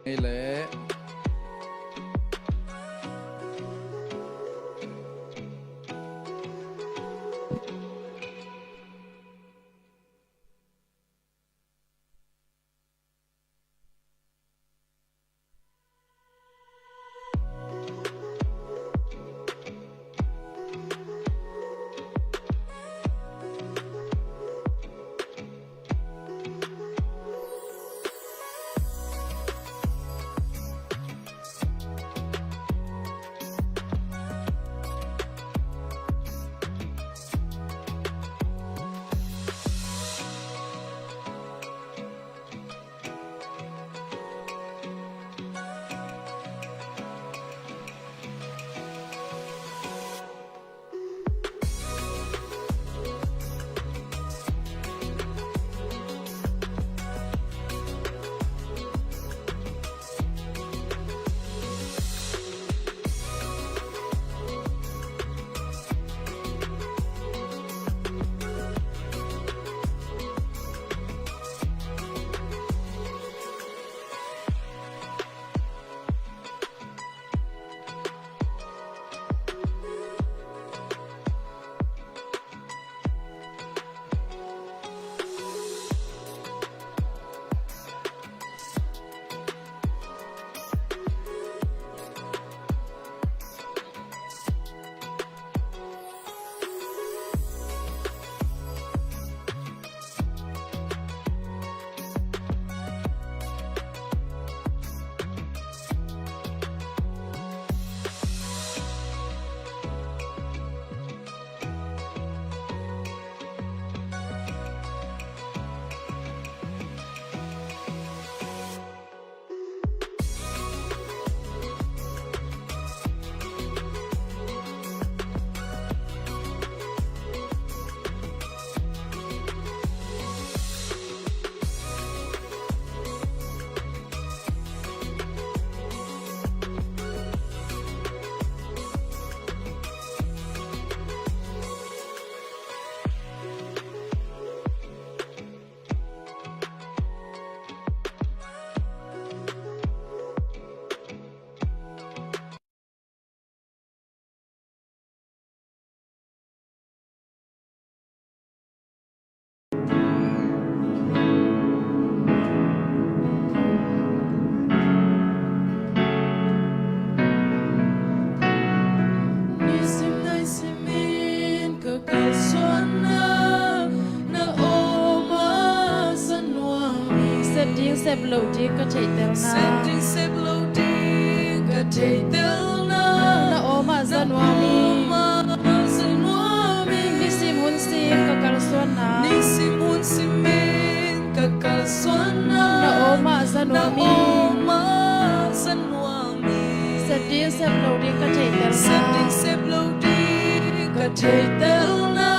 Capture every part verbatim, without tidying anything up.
Hei leh. Nisim naisim in ka kalsuanna, na awm a za nuam ing. Sep ding sep lo ding ka theihtelna. Sep ding sep lo ding ka theihtelna. Na awm a za nuam ing. Na awm a za nuam ing. Nisim hun sim ka kalsuanna. Nisim hun sim in ka kalsuanna. Na awm a za nuam ing. Na awm a za nuam ing. Sep ding sep lo ding ka theihtelna. Sep ding sep lo ding ka theihtelna.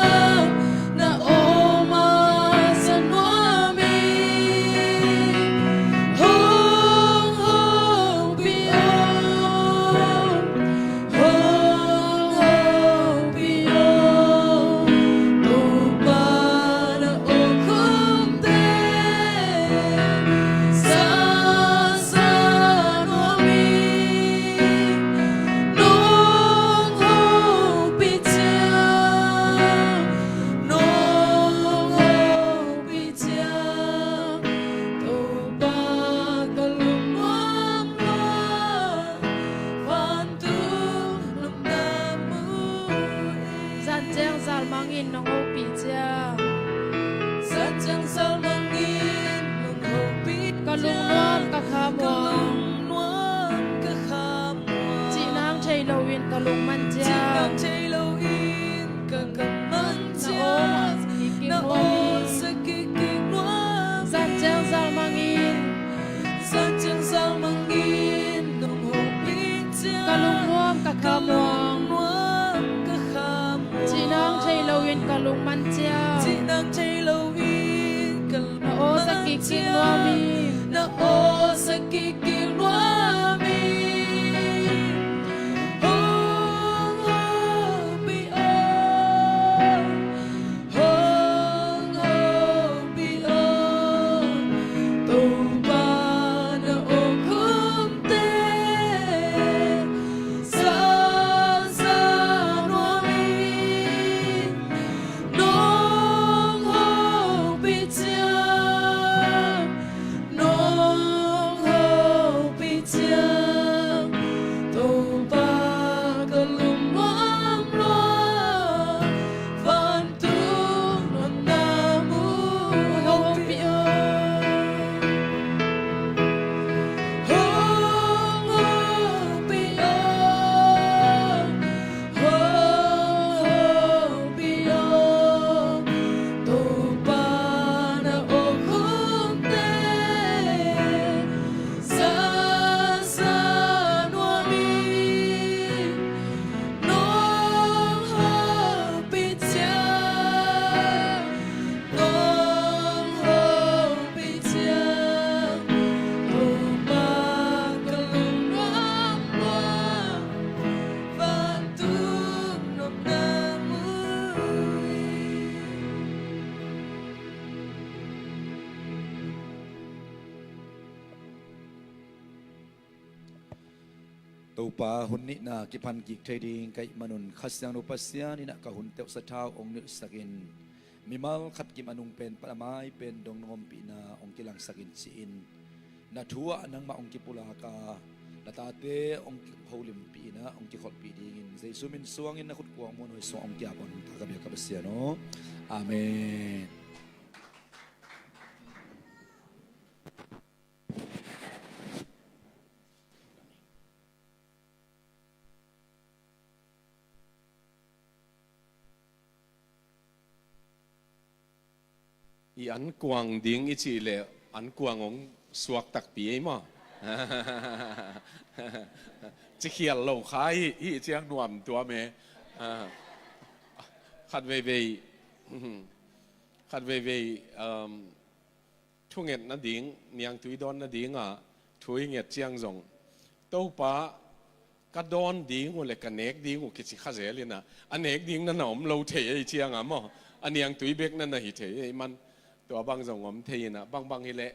Na awm a za nuam ing. Hong hopih aw. Hong hopih aw. Topa na awng khawmte za za nuam ing. Nong hopih ciang, nong hopih ciang, Topa ka lungnuam lua, vantung lungdam uh hi. Zan ciang zal mangin nong hopih ciang. Zan ciang zal mangin nong hopih ciang. Ka lungnuam ka khamuang. Ka lungnuam ka khamuang. Cihnang thei loin ka lungman ciang. Cihnang thei loin ka, ka man ciang. Na aw sa kik kik nuam. Na aw sa kik kik nuam. Zan ciang zal mangin. Zan ciang zal mangin nong hopih ciang. Ka lungnuam ka khamuang. Ka lungnuam ka khamuang. Cihnang thei loin ka lungman ciang. Cihnang thei loin ka lungman ciang. Na aw sa kik kik nuam ing. Na aw sa kik kik nuam ing. Hong hopih aw. Hong hopih aw. Topa na awng khawm Topa, hun nihna kiphan kik thei ding ka hih manun Kha Siangtho Pasian in ah ka hun teuhsa thau hong nilhsakin, mimal khat kim a nung pen pan a mai pen dong na ompihna hong kilangsakin ci-in, na thu ah nangmah hong kipulak a, na tate hong kiholimpihin ah hong kikholhpih dingin Jesu min suangin na khut kuang muanhuai sungah hong kiap un, ta ka biak ka Pasian aw. Amen. I ankuang ding i cih leh ankuang hong suak takpi ei maw? Cikhial lo kha hi, hih ciang nuam tuam e. Khat veivei, khat veivei, um, thunget nading, niangtui dawn nadingah thu i nget ciang zong, Topa, ka dawn ding uh le ka nek ding uh kici kha zel in ah, a nek ding na na om lo thei ei ciangah maw, a niangtui bek na na hi thei ei man, tua bang zong om thei in ah, bangbang hileh,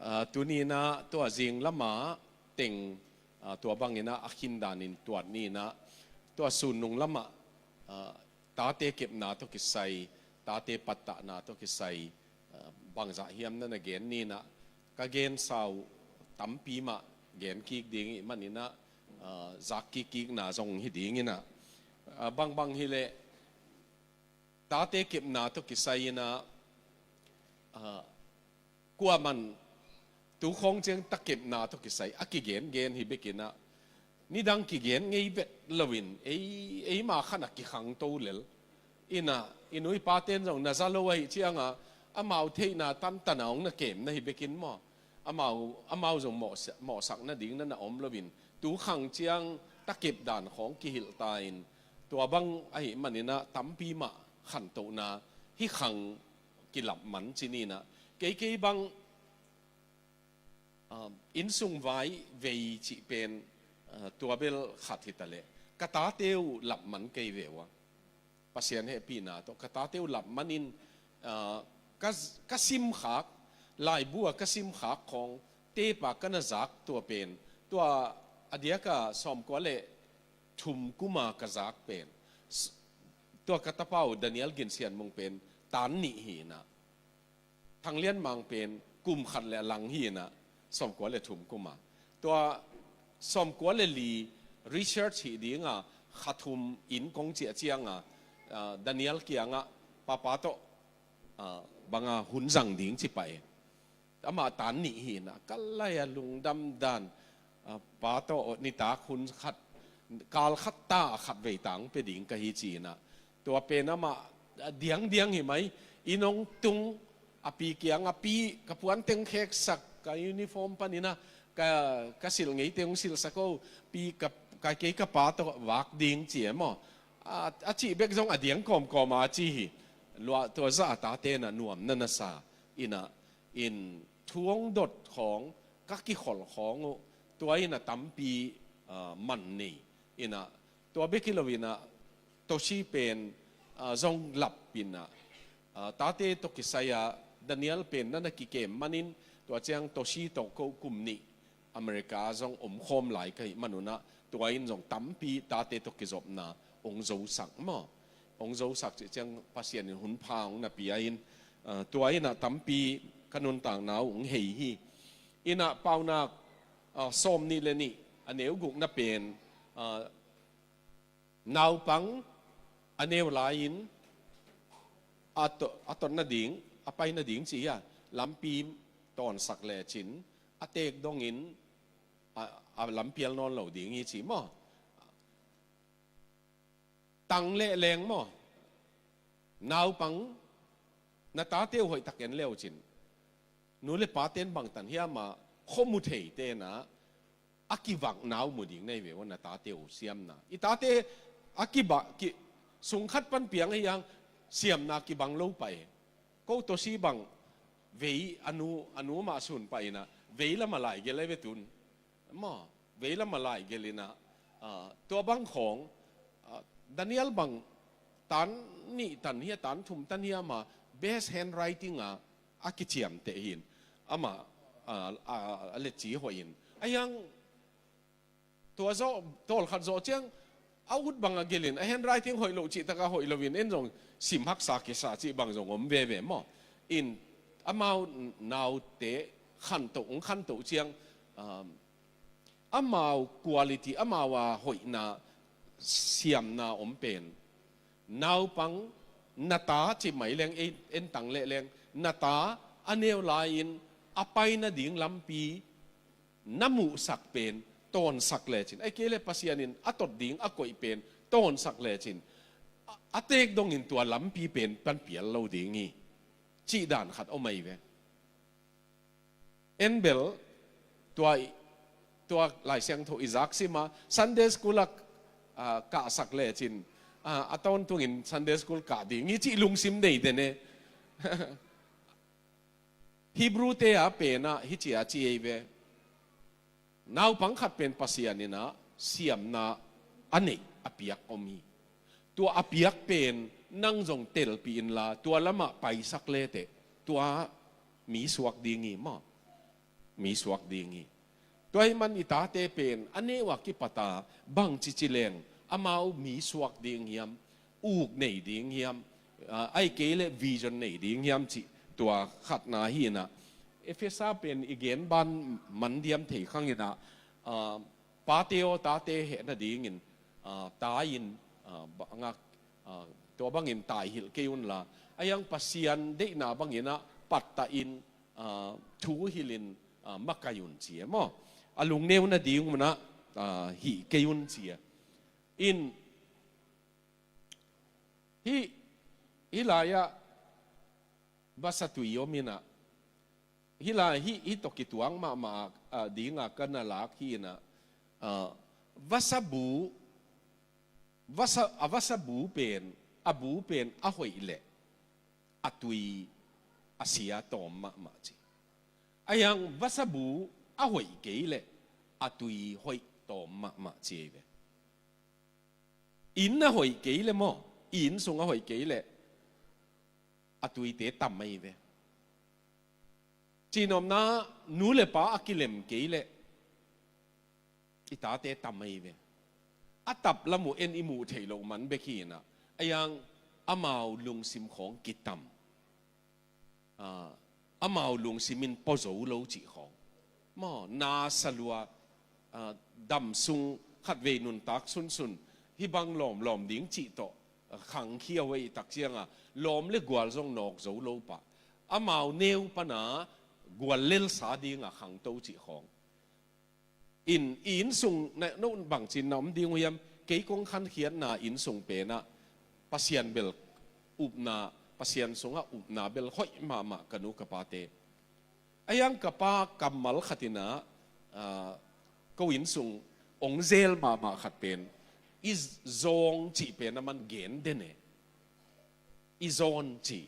ah, tuni in ah tua zing lamah teng, ah, tua bang in ah a khin danin tuat ni in ah, tua sun nung lamah, ah, tate kepna tawh kisai, tate pattahna tawh kisai, ah, bangzah hiam na na gen ni in ah, ka gensa uh tampi mah gen kik ding ih man in ah, ah, zak kikkikna zong hi ding in ah, ah, bangbang hileh tate kepna tawh kisai in ah, ah, kuaman tu khawng ciang ta kepna tawh kisai a kigengen hi bek in ah, nidang kigen ngei vet loin ei, eima khan a kikhangto lel in ah, i nu i pate'n zong na za lo ahih ciangah amau theihna tantan a hong na kem na hi bek in maw, amau, amau zong mawhsa-, mawhsak nading na na om loin tu khang ciang ta kep dan khawng kihilh ta in, tua bang ahih man in ah tampi mah khantohna hi khang kilap man ci ni in ah, kei kei bang, ah, innsung vai vei cih pen, ah, tua bel khat hi ta leh, ka tate uh lap man kei ve uh a, Pasian hehpihna tawh ka tate uh lap manin, ah, ka, ka simkhak, laibu ah ka simkhak khawng, tepa ka na zak tua pen, tua a diaka sawmkua le thum kuma ka zak pen, s-, tua ka tapa uh Daniel Gin Sian Mung pen tan nih hi in ah, Thang Lian Mang pen kum khat le a lang hi in ah, sawmkua le thum kuma. Tua sawmkua le li Richard hih dinga kha thum in kong ciah cianga, ah, Daniel kiangah papa tawh, ah, banga hun zang ding ci pah e. Amah tan nih hi in ah, ka lai a lungdam dan, ah, pa tawh nitak hun khat, kal khat ta a khat vei tang pia ding ka hi ci in ah, tua pen amah, ah, diangdiang hi mai. Inn hong tung, a pi kiang a pi, ka puan teng kheksak, ka uniform panin ah ka, ka silh ngeite hong silhsak o, pi ka, ka kei ka pa tawh vak ding ci e maw. A, a cih bek zong a diang kawmkawm a ci hi. Luah tua zah a tate in ah nuam na na sa in ah, in thu hong dot khawng, ka kikholh khawng uh, tua in ah tampi, ah, man nei in ah, tua bek hi lo in ah, Toshi pen, ah, zong lap in ah, ah, tate tawh kisai a Daniel pen na na kikem manin, tua ciang Toshi tawh ko kum nih America zong omkhawm lai ka hih manun ah, tua in zong tampi tate tawh kizopna hong zosak maw. Hong zosak cih ciang Pasian in hun pha hong na pia in, ah, tua in ah tampi ka nuntakna uh hong hei hi. In ah Paunak, ah, sawm nih le nih, a neu gukna pen, ah, naupang a neu lai-in a to-, a tot nading, a pai nading ci hi a, lampi tawnsak lecin a teek dongin a, a lampial nawn lo ding hi ci maw. Tang le leng maw? Naupang, na tate uh hoihtak en le uh cin. Nu le pate'n bangtan hiam a, khuamu theite'n ah a kivakna uh mu ding na hi ve uh a, na tate uh siamna. I tate a kibang, ki, sung khat pan piang ahi hang siamna kibang lo pah e. Ko Toshi bang vei a nu, a nu mah sun pah in ah vei lam a lai gel ahi ve tun. Maw, vei lam a lai gel in ah, ah, tua bang khawng, ah, Daniel bang tan nih tan hiam, tan thum tan hiam a, best handwriting a, a kiciamteh hi in. Amah, ah, ah, a letci hoih in. Ahi hang Tua zawh, tawlkhat zawh ciang a ut bang a gelh in, a handwriting hoih loh cih taka hoih loin en zong sim haksa kisa cih bang zong om veve maw. In amau naute khantoh, hong khantoh ciang, um, amau quality, amau a hoihna, siamna om pen naupang, na ta ci mai leng, ei, en tang leh leng, na ta a neu lai-in a pai nading lampi na muhsak pen tawnsak lecin, ahih kei leh Pasian in a tot ding a koih pen tawnsak lecin, a, a teek dongin tua lampi pen pan pial lo ding hi, cih dan khat om ahi ve. En bel, tua i, tua Lai Siangtho i zak sim a, Sunday school ah, ah, kahsak lecin, ah, a tawntungin Sunday school kah ding hi cih lungsim nei den e. Hebrew-te a pen ah hici a ci ei ve. Naupang khat pen Pasian in ah siamna a neih, a piak om hi. Tua a piak pen nang zong telpih inla, tua lamah paisak leteh, tua mi suak ding hi maw. Mi suak ding hi. Tua ahih man i tate pen a neu a kipata bang cici leng amau mi suak ding hiam, uk nei ding hiam, ah, ahih kei leh vision nei ding hiam cih tua khatna hi in ah, Efesa pen i gen ban man diam thei khang in ah, ah, pate aw, tate heh nadingin, ah, tai-in, ah, bangah, ah, tua bangin taihilh kei unla, a hiang Pasian deihna bangin ah pattah in, ah, thu hilhin, ah, makai un ci e maw. A lungneu nading un ah, ah, hih kei un ci e. In hih, hih lai-ah vasa tui om in ah, hih lai, hih, hih tawh kituak mahmah, ah, dingah ka na lak hi in ah, ah, vasa bu, vasa, a vasa bu pen, a bu pen a hoih leh a tui a sia tawm mahmah ci. A hiang vasa bu a hoih kei leh a tui hoih tawm mahmah ci ei ve. Inn a hoih kei leh maw, inn sung a hoih kei leh a tuite tam ahi ve. Cihnopna, nu le pa a kilem kei leh i tate tam ahi ve. A tap lam uh en i muh theih loh man bek hi in ah, a hiang amau lungsim khawng kitam. Ah, amau lungsim in pua zo lo cih khawng. Maw, na sa lua, ah, dam sung khatvei nuntak sunsun, hih bang lawmlawm ding cih tawh, ah, khangkhia uh ahih tak ciangah, lawm le gual zong nawk zo lo pah. Amau neu pana gual lelsa dingah khangto cih khawng. In, i inn sung na, no bangci na om ding uh hiam, kei kong khankhiatna inn sung pen ah Pasian bel upna, Pasian sungah upna bel hoih mahmah ka nu ka pate. A hiang ka pa kammal khat in ah, ah, ko inn sung ong zel mahmah khat pen, i zawng cih pen a man gen den e. I zawn ci.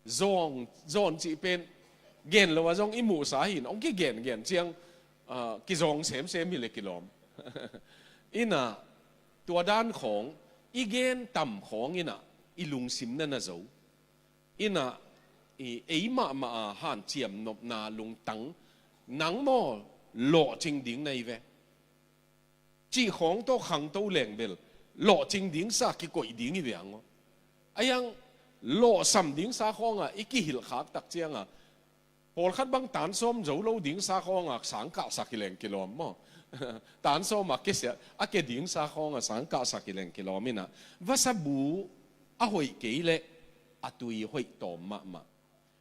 Zawng, zawn cih pen gen lo a zong i muhsa hi in, ong kigen gen ciang, ah, kizawng semsem hi leh kilawm. In ah, tua dan khawng, i gen tam khawng in ah, i lungsim na na zo. In ah, i, ei mahmah a hanciam nopna lungtang, nang maw lawhcing ding na hi ve. Cih khawng tawh khangto leng bel lawhcing dingsa kikoih ding hi ve ang aw. A hiang lawhsam dingsa khawngah i kihilh khak tak ciangah, pawlkhat bang tansawm zo lo dingsa khawngah sang kahsak hi leng kilawm maw. Tansawm a ke sia, a ke dingsa khawngah sang kahsak hi leng kilawm in ah, vasa bu a hoih kei leh a tui hoih tawm mahmah.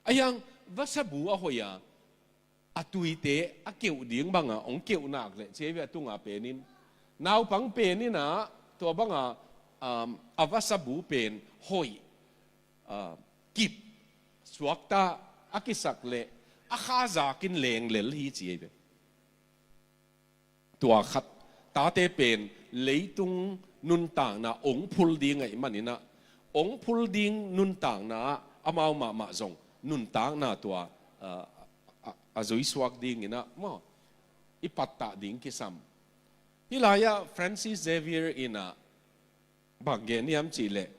A hiang vasa bu a hoih a, a tuite a keuh ding banga ong keuh nak leh ci ei ve, a tunga penin, naupang penin ah tua banga, um, a vasa bu pen hoih, uh, kip, suakta a kisak leh a kha zakin lenglel hi ci ei ve. Tua khat, tate pen leitung nuntakna ong phul ding ahih manin ah, ong phul ding nuntakna ah amau mahmah zong nuntakna tua, ah, a, a, a zuisuak dingin ah maw, i pattah ding kisam. Hih lai-ah Francis Xavier in ah bang gen hiam cih leh,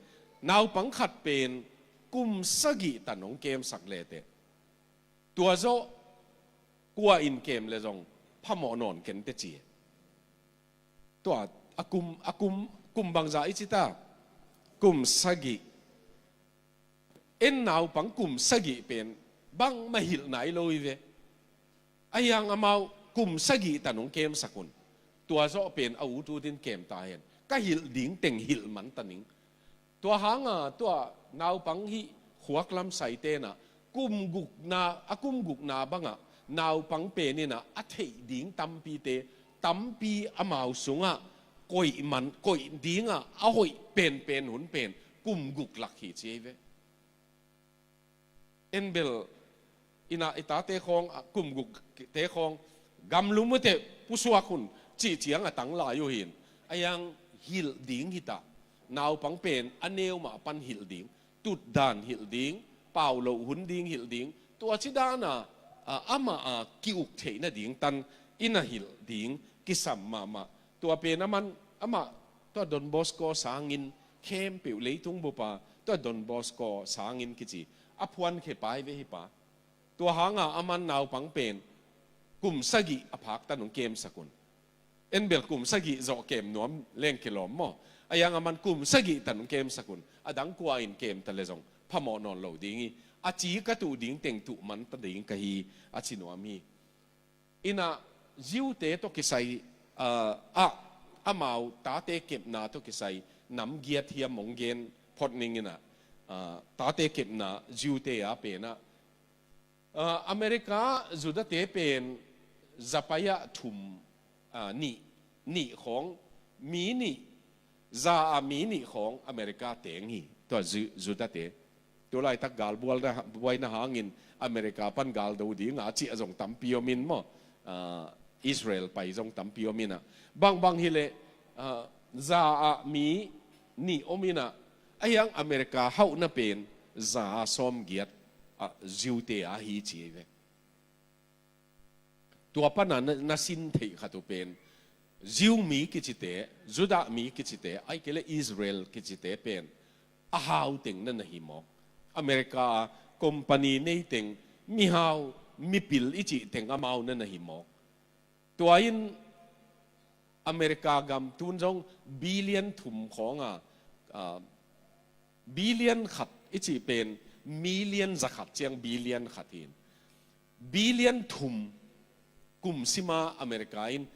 naupang khat pen kum sagih tan ong kemsak leteh, tua zawh kua in kem leh zong phamawh nawn kei inteh ci. Tua a kum, a kum, kum bangzah i ci ta? Kum sagih. En naupang kum sagih pen bangmah hilh nai lo hi ve. Ahi hang amau kum sagih tan hong kemsak un. Tua zawh pen a ut ut in kem ta hen. Ka hilh ding teng hilh man ta ning. Tua hanga tua naupang hih khuak lam saite in ah kum gukna, a kum gukna bangah naupang pen in ah a theih ding tampite, tampi amau sungah koih man, koih dingah a hoih penpen hun pen kum guk lak hi ci hi ve. En bel, in ah i tate khawng, a, kum gukte khawng, gamlum uh teh pusuak un cih ciang a tang lai uh hi in. Ahi hang hilh ding hi ta. Naupang pen a neu mah pan hilh ding, tutdan hilh ding, pau loh hun ding hilh ding. Tua ci dan a, a, amah a ki-uk theih nading tan in a hilh ding kisam mahmah. Tua pen aman, amah tua Don Bosco sangin khempeuh leitung bup a, tua Don Bosco sangin kici a phuankhia pa hi ve hih pa. Tua hanga aman naupang pen kum sagih a phak tan hong kemsak un. En bel kum sagih zawh kem nuam leng kilawm maw? Ahi hang aman kum sagih tan hong kemsak un. A dang kua in kem ta leh zong phamawh nawn lo ding hi. A ci ka tuh ding teng tuh man ta ding ka hi, a ci nuam hi. In ah Jew-te tawh kisai, ah, ah, amau tate kepna tawh kisai nam giat hiam hong gen phot ning in ah, ah, tate kepna Jew-te a pen ah, ah, America Judah-te pen za pai ah thum, ah, nih, nih khawng, mi nih, za ah mi nih khawng America teng hi, tua Ju-, Judah-te. Tu laitak gal bual na, buaina hangin America pan gal do ding a cih a zong tampi om in maw? Ah, Israel pai zong tampi om in ah. Bangbang hileh, ah, za ah mi nih om in ah. Ahi hang America hauhna pen za ah sawmgiat, ah, Jew-te a hi ci hi ve. Tua pana na, na sin theih khat uh pen Jew mi kicite, Judah mi kicite, ahih kei leh Israel kicite pen a hau teng na na hi mawk. America company nei teng mihau, mipil i cih teng amau na na hi mawk. Tua in America gam tun zong billion thum khawng a, ah, billion khat i cih pen million za khat ciang billion khat hi in. Billion thum kum sima America in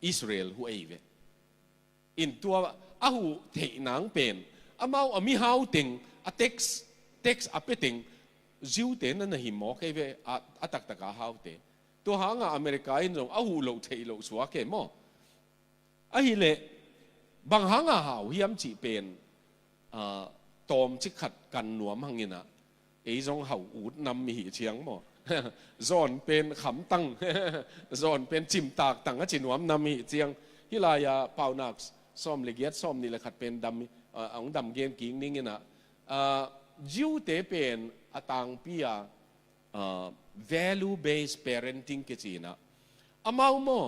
Israel huh ei ve. In tua a huh theih nang pen amau a mihau teng a tax, tax a pia teng Jew-te na na hi mawk ei ve, a, a taktak a haute. Tua hanga America in zong a huh loh theih loh suak e maw? Ahileh bang hanga hau hiam cih pen, ah, tawmcik khat kan nuam hang in ah, ei zong hau ut nam i hih ciang maw? Zawn pen khamtang, zawn pen cimtak tang a ci nuam nam i hih ciang. Hih lai-a Paunak sawm le giat, sawm nih le khat pen dam, ah, a hong dam gen kik ning in ah, ah, Jew-te pen a tangpi a, ah, value-based parenting kici in ah, amau maw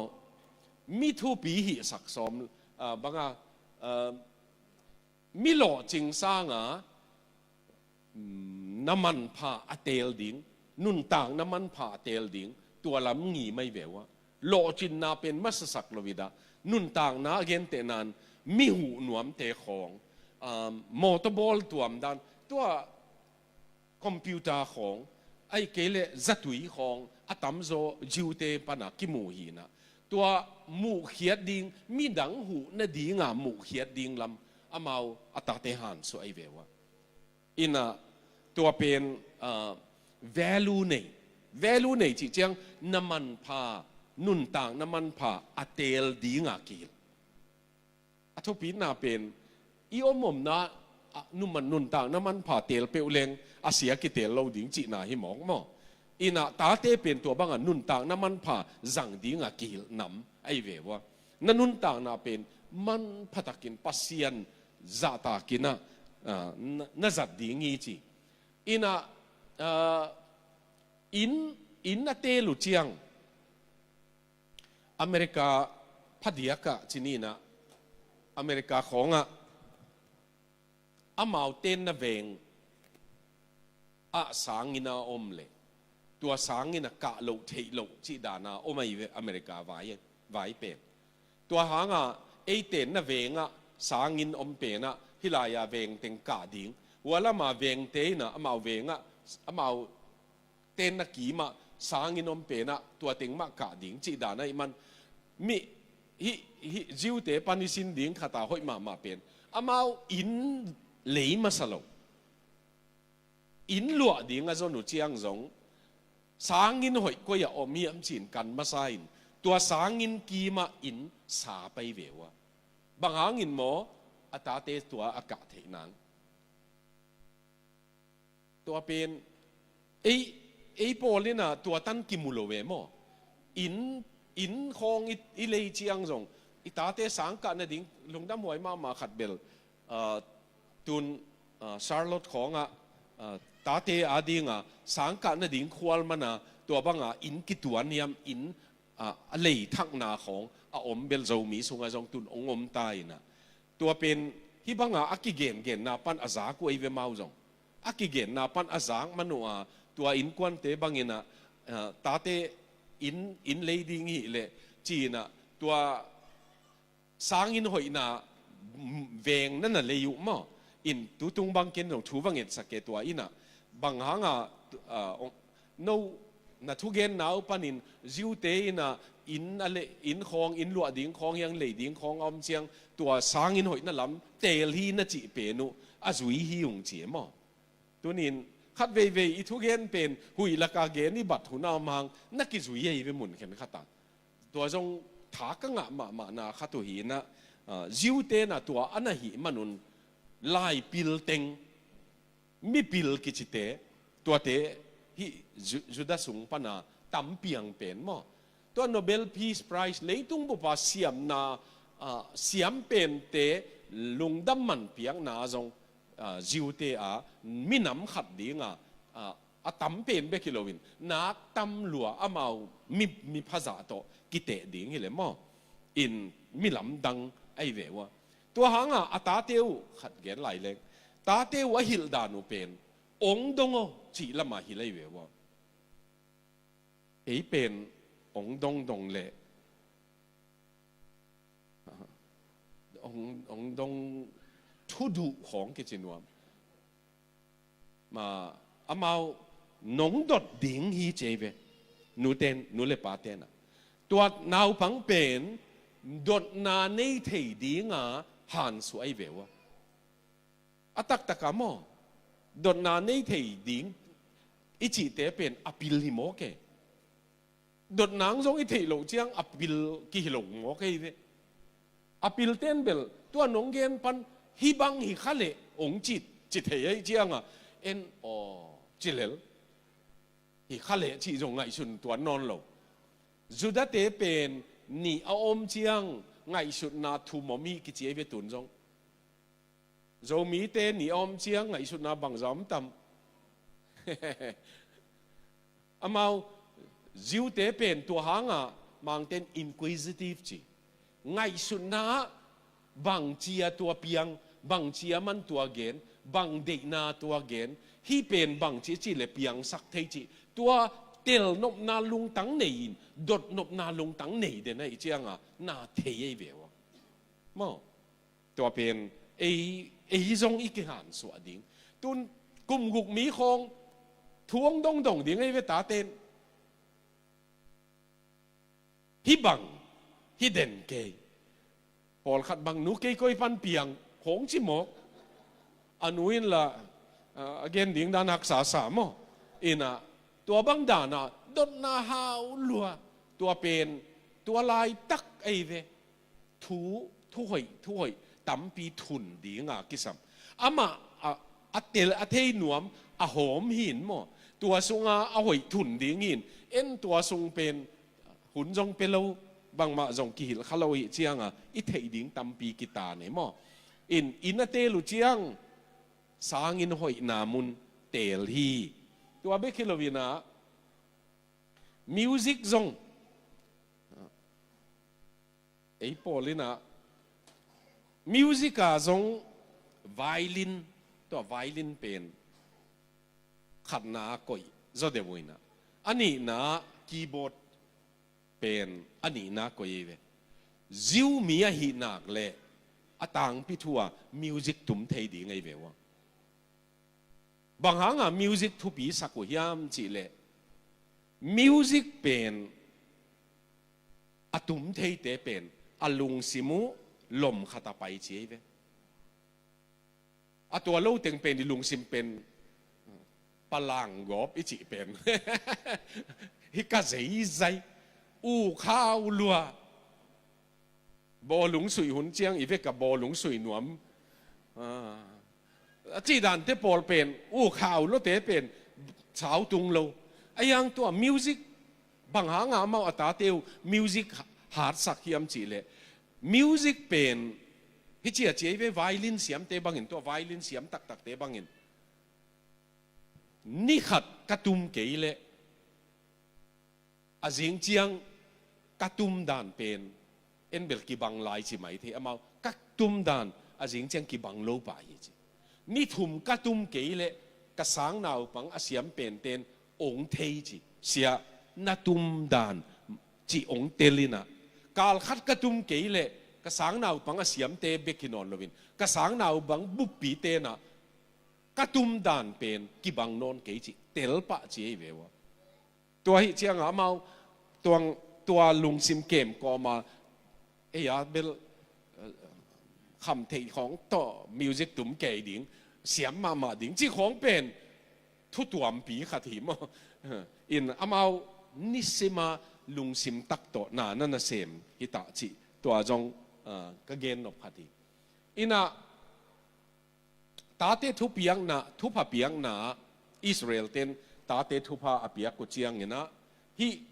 mi thupi hihsak sawm, ah, banga, ah, mi lawhcing sanga, mm, na manpha a teel ding, nuntakna manpha a teel ding, tua lam ngim ahi ve uh a. Lawhcinna pen masasak lo hi a, nuntakna a gentehna in mi huh nuamte khawng, um, mawtaw bawl tuam dan, tua computer khawng, ahih kei leh zatui khawng a tamzaw Jew-te pana kimu hi in ah. Tua muhkhiat ding, midang huh nadinga muhkhiat ding lam amau a tate hansuah ahi ve uh a. In ah tua pen, ah, value nei. Value nei cih ciang na manpha, nuntakna manpha a teel dinga kihilh. A thupitna pen i om omna, ah, numan nuntakna manpha teel peuh leng a sia kiteel lo ding cihna hi mawk maw? In ah tate pen tua banga nuntakna manpha zang dinga kihilh nam ahi ve uh a. Na nuntakna pen manpha takin Pasian zahtakin ah, ah, na, na zat ding hi ci. In ah, ah, inn, inn a teel uh ciang America phadiak ah ci ni in ah, America khawngah amau tenna veng ah sanginn a om leh tua sanginn a kah loh theih loh cih dana om ahi ve America vai, vai pen. Tua hanga Ei tenna vengah sanginn om penah hih lai-ah veng teng kah ding. Hua lamah vengte innah amau vengah, amau tenna kimah sanginn om penah tua teng mah kah ding cih dan ahih man, mi, hih, hih Jew-te pan i sin ding khatah hoih mahmah pen, amau inn lei masa lo. Inn luah ding a zon uh ciang zong, sanginn hoih koi-ah om hiam ci-in kan masa in, tua sanginn kimah inn sa pai ve uh a. Bang hangin maw? A tate tua a kah theih nang. Tua pen, ei, ei pawl innah tua tan kimu lo ve maw? Inn, inn khawng i, i lei ciang zong, i tate sangkah nading, lungdamhuai mahmah khat bel, ah, tun, ah, Charlotte khawngah, ah, tate adinga sangkah nading khual mana tua banga inn kituan hiam, inn, ah, a lei thakna khawng a om bel Zomi sungah zong tun ong om ta innah. Tua pen hih banga a kigengenna pan a zak uh ei ve mau zong. A kigenna pan a zak man uh a, tua innkuante bangin ah, ah, tate inn, inn lei ding hileh ci-in ah, tua sanginn hoihna, mm, veng na na lei uh maw? In tutung bang ken zong thu va ngetsak e tua innah. Bang hanga, ah, ong, no, na thugenna uh panin Jew-te innah inn a le, inn khawng, inn luah ding khawng hiang lei ding khawng a om ciang, tua sanginn hoihna lam teel hi na cih pen uh a zui hi ung ci e maw? Tunin khat veivei i thugen pen huih laka gen i bat hun a om hang na kizui ei ve mun khenkhatah. Tua zong tha ka ngah mahmahna khat uh hi innah, ah, Jew-te na tua a na hih manun laipil teng, mipil kicite, tuate hih Ju-, Judah sung pana tampiang pen maw? Tua Nobel Peace Prize leitung bupa siamna, ah, siam pente lungdam man piakna zong, ah, Jew-te a minam khat dinga, ah, a tam pen bek hi loin nak tam lua amau mi, mi phazah tawh kiteh ding hileh maw? In mi lamdang ahi ve uh a. Tua hanga a tate uh khat gen lai leng, tate uh a hilh dan uh pen ong dong aw cih lamah hilh ahi ve uh a. Ei pen ong dongdong leh ong, ong dong thuduh khawng kici nuam. Ma, amau nong dot ding hi ci ei ve. Nuten, nu le paten ah tua naupang pen dotna nei thei dinga hansuah ahi ve uh a. A taktak ah maw? Dotna nei thei ding i cihte pen a pil hi mawk e. Dotna zong i theih loh ciang a pil kihi lo mawk ahi ve. A pilten bel tua nong gen pan hih bang hi kha leh ong cih, ci thei ahi cianga en aw ci lel. Hi kha leh cih zong ngaihsun tuan nawn lo. Judah-te pen nih a om ciang ngaihsutna thum om hi kici ahi ve tun zong. Zomite nih a om ciang ngaihsutna bangza om tam? Amau Jew-te pen tua hangah Mangten inquisitive ci. Ngaihsutna ah bangci a tua piang, bangci a man tua gen, bang deihna tua gen, hih pen bangci ci le piangsak thei ci. Tua telnopna lungtang nei in, dotnopna lungtang nei den ahi cianga na thei ahi ve uh a. Maw? Tua pen ei, ei zong i kihansuah ding. Tun kum guk mi khawng thu ong dongdong ding ahi ve taten. Hih bang, hih den kei. Pawlkhat bang nu kei koi pan piang khawng ci mawk. A nu in la, ah, a gen ding dan haksa sa maw? Innah tua bang danah dotna hau lua. Tua pen tua laitak ahi ve. Thu, thuhoih, thuhoih tampi thun dinga kisam. Amah a, a tel, a thei nuam, a hawm hi in maw? Tua sunga a hoih thun ding hi in, en tua sung pen hun zong pia lo, bangmah zong kihilh kha lo hi cianga i theih ding tampi kitan e maw? In, inn a teel uh ciang sanginn hoihna mun teel hi. Tua bek hi loinah music zong, ei pawl innah music ah zong violin, tua violin pen khatna a koih zaw deuh uh innah, a nihna keyboard pen a nihna koih ei ve. Jew mi ahih nak leh a tangpi thu a music tum thei ding ahi ve ua. Bang hanga music thupi sak uh hiam cih leh, music pen a tum theite pen a lungsim uh lom khat a pai ci ahi ve. A tua lo teng pen i lungsim pen palang gawp i cih pen hi ka zeizai, u khau lua, bawlung sui hun ciang i vek a bawlung sui nuam. Ah. A cih dante pawl pen, u khau lote pen sau tung lo. A yang tua music, bang hanga amau a tate uh music hatsak hiam cih leh, music pen hi ciacia i ve, violin siamte bangin, tua violin siam taktakte bangin, ni khat ka tum kei leh a zing ciang ka tum dan pen en bel kibang lai ci mai thei, amau ka tum dan a zing ciang kibang lo pah hi ci. Ni thum ka tum kei leh ka sang naupang a siam penten ong thei ci. Sia, na tum dan ci ong tel in ah, kal khat ka tum kei leh ka sang naupang a siamte bek hi nawn loin ka sang naupang buppi ten ah ka tum dan pen kibang nawn kei ci, tel pah ci ahi ve ua. Tua hi cianga amau tuang, tua lungsim kem kawma, ei a bel, eh, kham theih khawng tawh music tum kei ding, siam mahmah ding ci khawng pen thu tuampi khat hi maw. In amau nisima lungsim tak tawh na na nasem hi ta cih tua zong, ah, ka gen nop khat hi. In ah tate thupiakna, thupha piakna, Israel ten tate thupha a piak uh ciangin ah, hih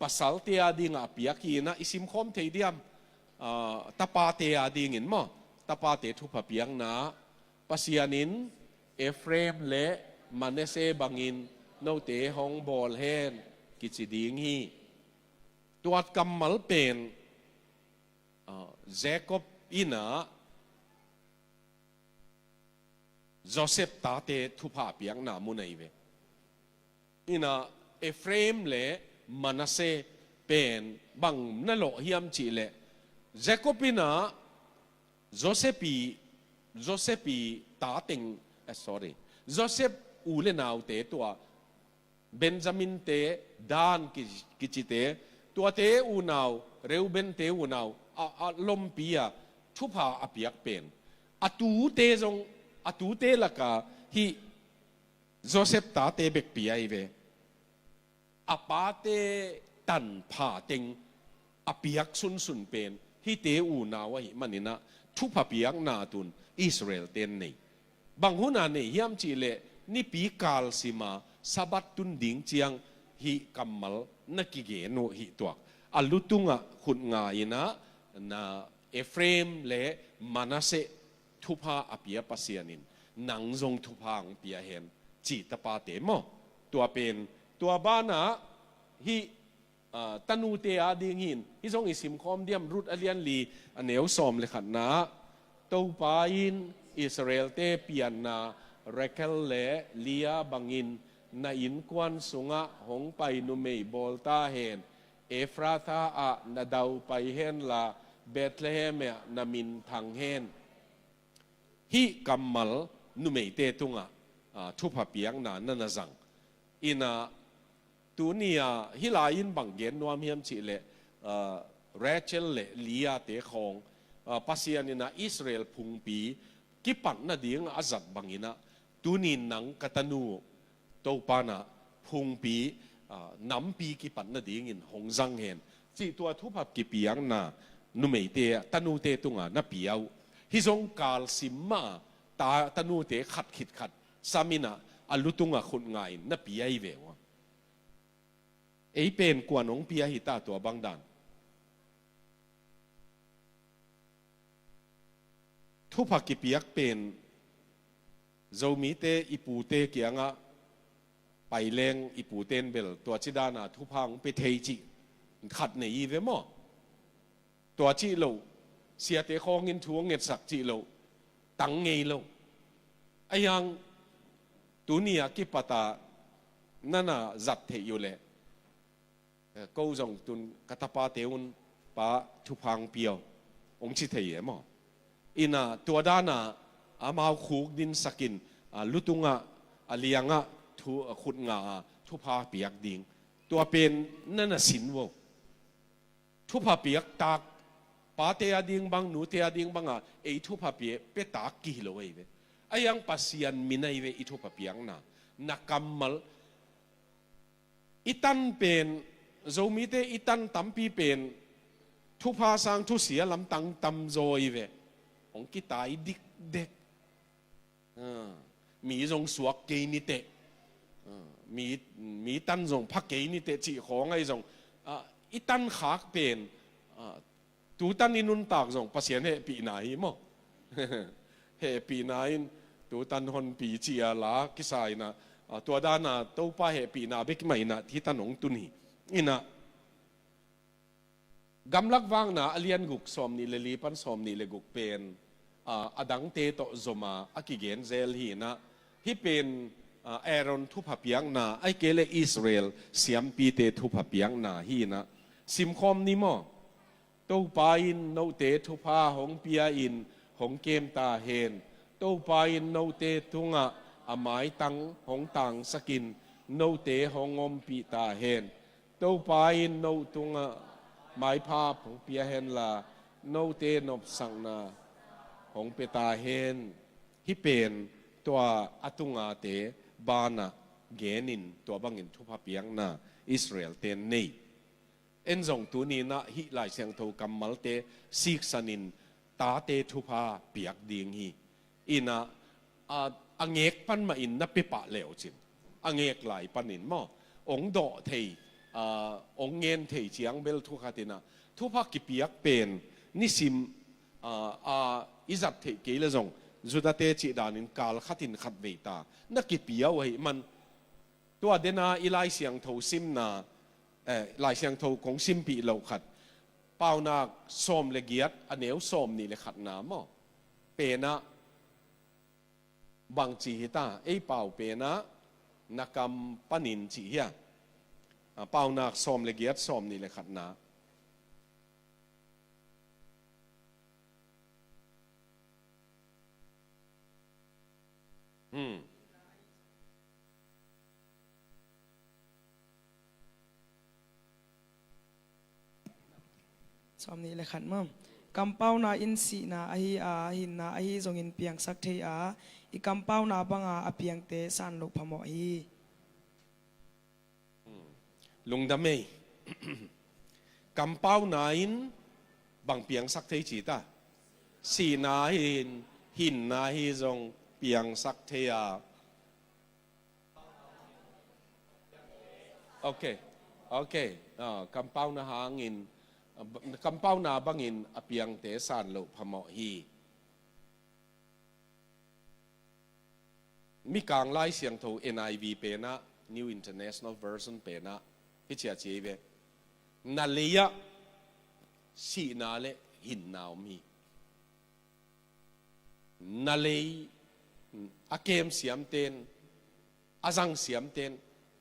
pasalte a dingah a piak hi in ah, i simkhawm thei diam? Ah, tapate a dingin maw? Tapate thupha piakna, Pasian in Ephraim le Manasseh bangin note hong bawl hen kici ding hi. Tuat kammal pen, ah, Jacob in ah Joseph tate thupha piakna mun ahi ve. In ah Ephraim le Manasseh pen bang na lawh hiam cih leh, Jacob in ah Joseph i, Joseph i tateng, eh, sorry, Joseph u le naute tua Benjamin-te, Dan ki-, kicite, tuate unau, Reuben-te unau, a, a lompi a thupha a piak pen, a tute zong, a tute laka hih Joseph tate bekpi ahi ve. A pate tanpha teng a piak sunsun pen hihte unau ahih manin ah thupha piakna tun Israel ten nei. Bang huna nei hiam cih leh, nipi kalsima Sabbath tun ding ciang hih kammal na kigen uh hih tuak. A lutungah khut nga in ah, na Ephraim le Manasseh thupha a pia Pasian in nang zong thupha hong pia hen, ci tapate maw? Tua pen, tua banah hih, ah, tanute a ding hin, hih zong i simkhawm diam, Ruth a lian li a neu sawm le khatna ah, Topa in Israel-te pianna Rachel le Leah bangin na innkuan sungah hong pai numei bawl ta hen, Ephratha ah na dau pai hen la, Bethlehem ah na min thang hen. Hih kammal numeite tungah, ah, thupha piakna na na zang. In ah, tuni ah, hih lai-in bang gen nuam hiam cih leh, ah, Rachel le Leah-te khawng, ah, Pasian in ah Israel phungpi kipat nading a zat bangin ah, tuni nang ka tanu Topa in ah phungpi, ah, nampi kipat nadingin hong zang hen, cih tua thupha kipiakna numeite, tanute tungah na pia uh. Hih zong kalsim mah a, ta, tanute khat khit khat sam in ah, a lutungah khut nga in na pia hi ve uh a. Ei pen kuan hong pia hi ta tua bang dan? Thupha kipiak pen Zomite i pute kiangah pai leng, i pute in bel tua ci dana thupha hong pia thei cih khat nei hi ve maw? Tua cih loh, siate khawngin thu hong ngetsak cih loh, tang ngei lo. A hiang, tuni a kipat a na na zat theih uh leh, eh, ko zong tun ka tapate un Pa, thupha hong pia o, hong ci thei e maw? Ina tua dana amau khukdinsakin, a, lutungah, a liangah thu, a, khut nga a thupha piak ding. Tua pen na na sin vo. Thupha piak tak, pate a ding bang, nute a ding bangah ei thupha pia, pia tak kihi lo ahi ve. A hiang Pasian min ahi ve i thupha piakna. Na kammal, i tan pen, Zomite i tan tampi pen thupha sang thusia lamtang tamzaw ahi ve. Hong kitai dikdek. Ah, mi zong suak kei niteh. Ah, mi, mi tan zong pha kei niteh cih khawng ahi zong, ah, i tan khak pen, ah, tu tan i nuntak zong Pasian hehpihna hi maw? Hehpihna in tu tan honpi ci a la kisa inah, ah, tua dana Topa hehpihna bek mah inah hih tan hong tun hi. Inah Gamlak Vakna a lian guk, sawm nih le li pan sawm nih le guk pen, a, a dangte tawh zoma a kigen zel hi inah, hih pen, a, Aaron thupha piakna, ahih kei leh Israel siampite thupha piakna hi inah, simkhawm ni maw? Topa in note thupha hong pia-in hong kem ta hen. Topa in note tungah a maitang hong tangsakin note hong ompih ta hen. Topa in no tungah maipha hong pia henla, note nopsakna hong pia ta hen. Hih pen tua a tungate banah genin tua bangin thupha piakna Israel-te nei. En zong tuni inah hih Lai Siangtho kammalte siksanin tate thupha piak ding hi. Inah, a, a ngek pan mah in na pia pah le uh cin. A ngek lai panin maw? Hong dawh thei, a, hong ngen thei ciang bel thu khat inah thupha kipiak pen nisim, a, a, i zat theih kei le zong Judate cih danin kal khatin khatvei ta na kipia uh ahih man. Tua dena i Lai Siangtho simna, eh, Lai Siangtho kong simpih loh khat, Paunak sawm le giat, a neu sawm nih le khatna maw? Penah bangci hita, ei pau penah na kam panin cih hia? A, Paunak sawm le giat, sawm nih le khatna. Hmm. Sawm nih le khat maw? Kampauna in sihna ahi a, hinna ahi zongin piangsak thei a, i kampauna banga a piangte san loh phamawh hi. Lungdam ei. Kampauna in bang piangsak thei ci ta? Sihna hi, hinna hi zong piangsak thei a. Ok, ok. Ah, kampauna hangin, ah, ba-, kampauna bangin a piangte san loh phamawh hi. Mikang Lai Siangtho N I V penah, New International Version penah, hih ciah ci ei ve. Na lei-ah sihna le hinna om hi. Na lei a kem siamten, a zang siamten,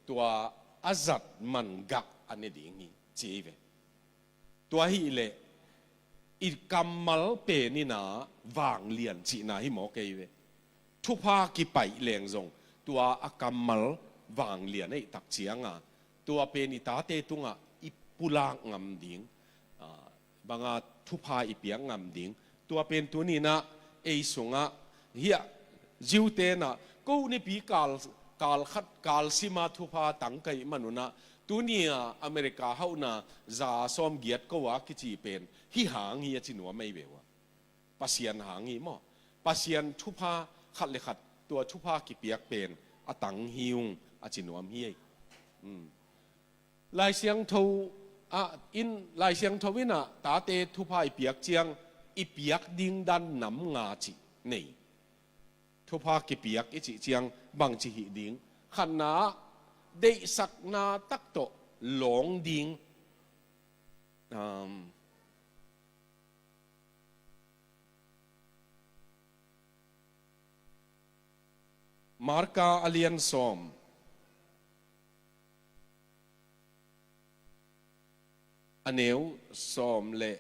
tua a zat man gah a ne ding hi, ci ei ve. Tua hileh i kammal pen inah vanglian cihna hi mawk ei ve. Thupha kipaih leng zong tua a kammal vanglian ahih tak cianga tua pen i tate tungah i pulak ngam ding, ah, banga thupha i piak ngam ding. Tua pen tuni inah ei sungah hiah Jew tenah ko nipi kal, kal khat kal sima thupha tangkai manunah tuni a America hauhna za sawm giat ko a kici pen hih hang hi a ci nuam ei ve uh a. Pasian hang hi maw? Pasian thupha khat le khat tua thupha kipiak pen a tang hi ung a ci nuam hi ei. Hmm. Lai Siangtho, ah, in, Lai Siangtho inah tate thupha i piak ciang i piak ding dan nam nga cih nei. Thupha kipiak i cih ciang bangci hih ding? Khatna ah deihsakna tak tawh lawng ding. Um, Marka a lian sawm, a neu sawm le,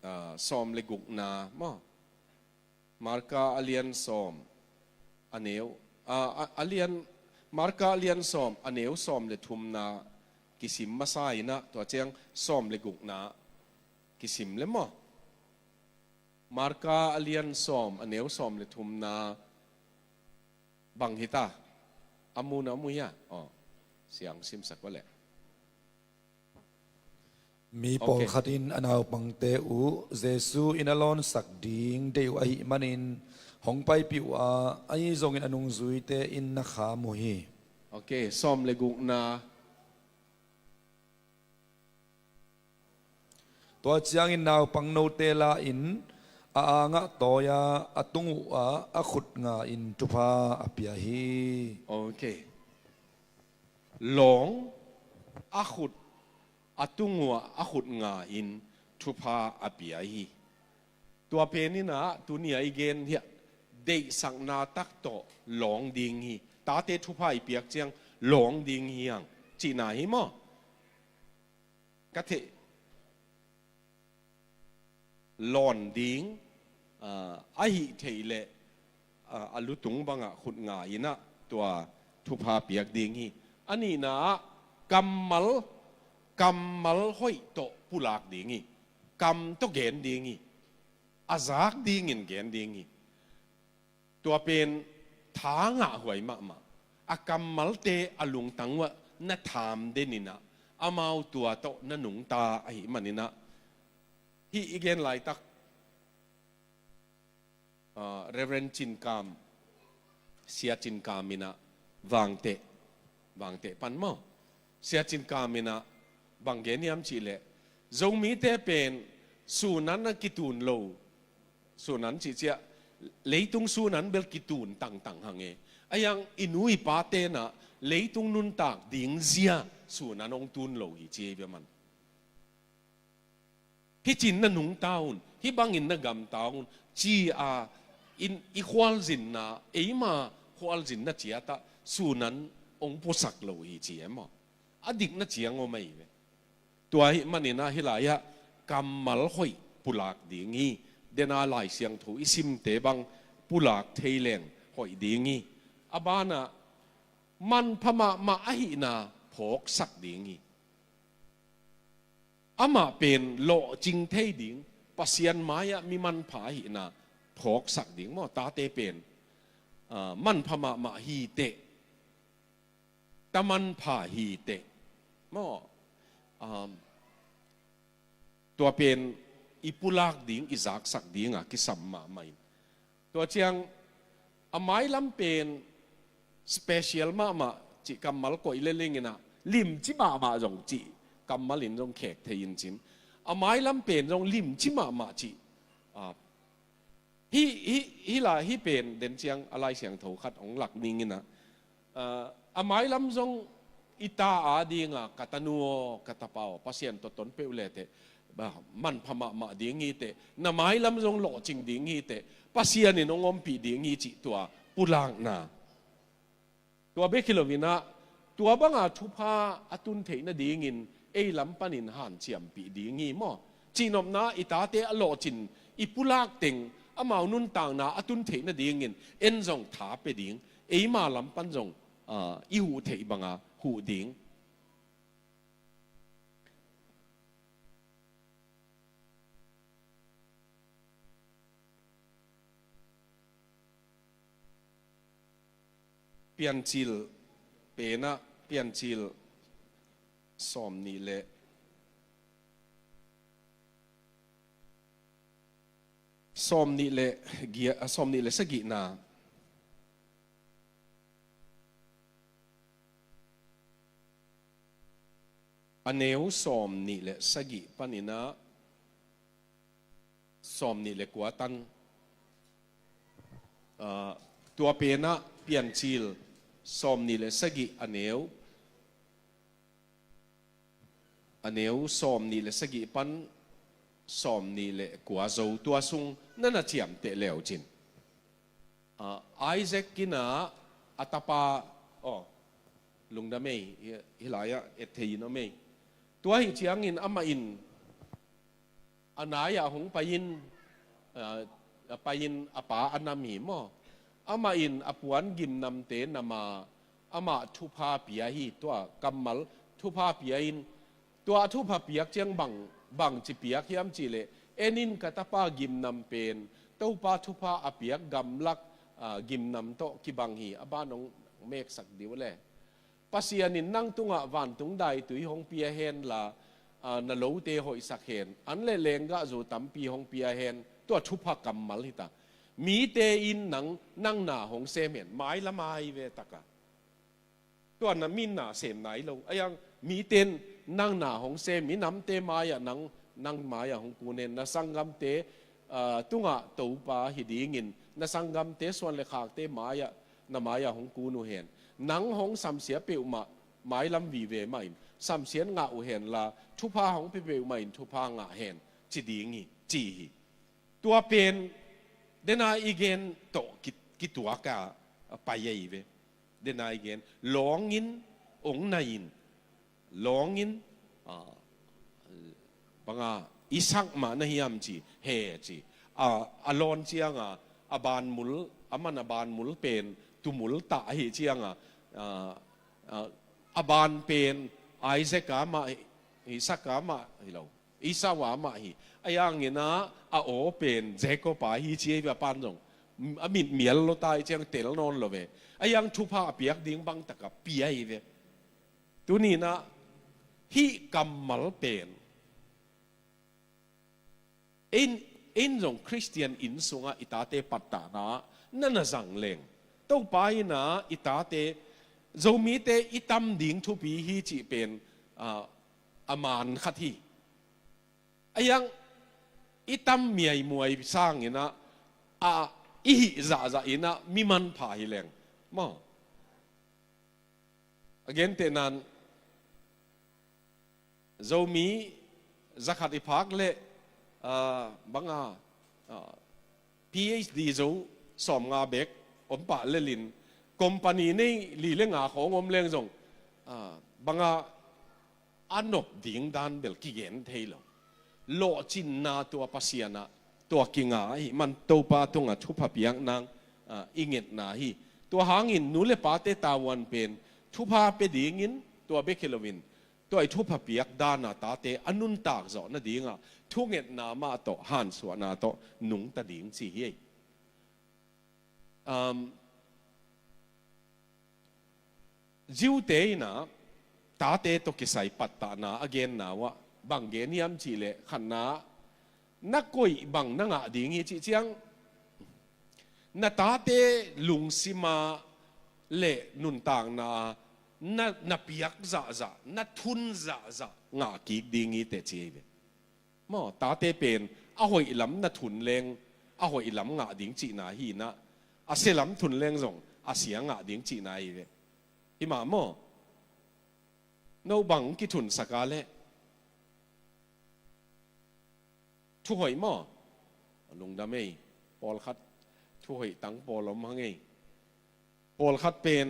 ah, sawm le gukna maw? Marka a lian sawm, a neu, ah, a, a lian, Marka a lian sawm, a neu sawm le thumna kisim masa in ah, tua ciang sawm le gukna kisim le maw? Marka a lian sawm, a neu sawm le thumna bang hita? A mu na mu hia? Aw, siang simsak uh leh. Mi pawlkhat in a naupangte uh Jesu in a lawnsak ding deih uh ahih manin hong paipih uh a, ahi zongin a nungzuite in na kham uh hi. Ok, sawm le gukna. Tua ciangin naupang note la-in a angah tawi-a a tung uhah a khut nga-in thupha a pia hi. Ok. Lawng a khut, a tung uhah a khut nga-in thupha a pia hi. Tua pen in ah tuni-a i gen hiah deihsakna tak tawh lawng ding hi. Tate thupha i piak ciang lawng ding hi hang cihna hi maw? Ka theih lawn ding, ah, ahih theih leh, ah, a lutung bangah khut nga in ah tua thupha piak ding hi. A nihna ah kammal, kammal hoih tawh pulak ding hi. Kam tawh gen ding hi. A zak dingin gen ding hi. Tua pen tha ngahhuai mahmah. A kammalte a lungtang uhah na tham den in ah amau tua tawh na nungta ahih manin ah, hih i gen laitak, ah, Reverend Cin Kam, Sia Cin Kam in ah Vangteh, Vangteh pan maw, Sia Cin Kam in ah bang gen hiam cih leh, Zomite pen sunan a kitun lo, sunan cihciah leitung sunan bel kitun tangtang hang e. A hiang i nu i pate in ah leitung nuntak ding zia sunan hong tun lo hi ci hi ve man. Hih cin na nungta un, hih bangin na gamta un, ci-a in i khualzinna, eima khualzinna ciatah sunan hong pusak lo hi ci e maw? A dikna ciang om ahi ve. Tua ahih manin ah hih lai-ah kammal hoih pulak ding hi. Dena Lai Siangtho i simte bang pulak thei leng hoih ding hi. A banah manpha mahmah ahihna phawksak ding hi. Amah pen lawhcing thei ding, Pasian mai-ah mi manpha ahihna phawksak ding maw? Tate pen, ah, manpha mahmah hi teh, ta manpha hi teh maw? Um, tua pen i pulak ding, i zaksak ding a kisam mahmah in. Tua ciang a mailam pen special mahmah cih kammal koih le leng in ah, limci mahmah zong cih kammal in zong khek thei in cin. A mailam pen zong limci mahmah cih, ah, hih, hih, hih lai, hih pen den ciang a Lai Siangtho khat hong lak ning in ah, ah, a mailam zong i ta a dinga, ka tanu aw, ka tapa aw, Pasian tawh ton peuh le teh, ba, manpha mahmah ding hi teh, na mailam zong lawhcing ding hi teh, Pasian in hong ompih ding hi cih tua pulakna. Tua bek hi lo in ah, tua banga thupha a tun theih nadingin ei lam panin hanciampih ding hi maw? Cihnopna, i tate a lawhcin i pulak teng, amau nuntakna a tun theih nadingin en zong tha pia ding, eima lam pan zong, ah, i huh theih banga huh ding. Piancil pen ah, Piancil sawm nih le, sawm nih le giat, ah, sawm nih le sagihna. A neu sawm nih le sagih panin ah sawm nih le kua tan. Ah, tua pen ah Piancil sawm nih le sagih a neu, a neu sawm nih le sagih pan sawm nih le kua zo, tua sung na na ciamteh leucin. Ah, Isaac in ah a tapa, aw, lungdam ei, hi, hih lai-ah et thei in om ei. Tua ahih ciangin amah in A nai-ah hong pai-in, ah, a pai-in a pa a nam hi maw. Amah in a puan gimnamte nam a, amah thupha pia hi. Tua kammal thupha pia-in, tua thupha piak ciang bang, bangci piak hiam cihleh, en in ka tapa gimnam pen Topa thupha a piak gamlak, ah, gimnam tawh kibang hi. A ban hong meksak dih uh le. Pasian in nang tungah vantung daitui hong pia hen la, ah, na lote hoihsak hen. An le lenggahzu tampi hong pia hen. Tua thupha kammal hi ta. Mite in nang, nang na hong sem hen. Mailam a hi ve taka. Tua na min na sem nai lo. A iang mite in nang na hong sem. Minamte mai-ah nang, nang mai-ah hong kun hen. Na sanggamte, ah, tungah Topa hi dingin. Na sanggamte suan le khakte mai-ah na mai-ah hong kun uh hen. Nang hong samsia peuhmah mailam vive mah in samsiat ngah uh hen la, thupha hong pia peuhmah in thupha ngah hen, ci ding hi, ci hi. Tua pen, dena i gen tawh ki, kituak a pai ahi ve. Dena i gen, lawng in, ong nai in, lawng in, ah, banga, i sak mah na hiam ci, he ci. A, a lawn cianga, a banmul, a man a banmul pen, tumul tah ahi cianga, ah, ah, a ban pen, Isaac a mah hi, Isaac a mah hi lo. Esau a mah hi. A iang ina, a aw pen, Jacob a hi ci hi ve a pan zong. A mit mial lo ta hi ciang tel nawn lo ve. A iang thupha a piak ding bang taka pia hi ve. Tuni-in ah, hih kammal pen. Ei in, ei in zong Khristian inn sungah i tate pattahna na na zang leng. Topa in ah i tate, Zomite i tam ding thupi hi cih pen, ah, a man khat hi. A iang i tam miaimuai sangin ah, a i hih zahzah in ah mi manpha hi leng. Maw. A gentehna-in Zomi zakhat i phak leh, ah, banga, ah, PhD zo sawmnga bek om pah lelin company nei li le nga khawng om leng zong, ah, banga a nop ding dan bel kigen thei lo. Lawhcinna tua Pasian ah, tua kinga ahih man Topa tungah thupha piak nang, ah, i ngetna hi. Tua hangin nu le pate tavuan pen thupha pia dingin tua bek hi loin, tua i thupha piak dana tate a nuntak zawh nadingah thungetna mah tawh hansuahna tawh nungta ding ci hi. Um, Jew-te in ah tate tawh kisai pattahna a genna uh ah bang gen hiam cihleh, khatna, na koih bang na ngah ding hi cih ciang, na tate lungsima le nuntakna na, na piak zahzah, na thun zahzah ngah kik ding hi teh ci hi ve. Maw, tate pen a hoih lam na thun leng a hoih lam ngah ding cihna hi in ah, a sia lam thun leng zong a sia ngah ding cihna hi ve. Hi mah maw. No bang kithunsak a leh thuhoih maw. Lungdam ei. Pawlkhat thuhoih tang pawl om hang ei. Pawlkhat pen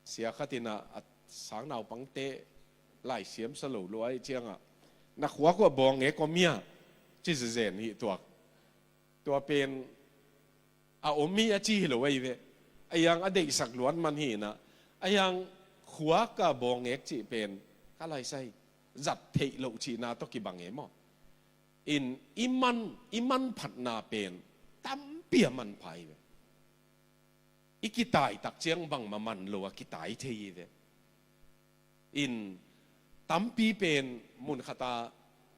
sia khat in ah a sang naupangte laisiam sa lo lua ahih ciangah, na khua kuah bawng e kua mia ci zezen hi tuak. Tua pen a om hi a ci hi lo ahi ve. A iang a deihsak luat man hi in ah, a iang khua ka bawng ek cih pen ka laisai zat theih loh cihna tawh kibang e maw. In i man, i manphatna pen tampi a manpha hi ve. I kitai tak ciang bangmah man lo a kitai thei hi ve. In tampi pen mun khat ah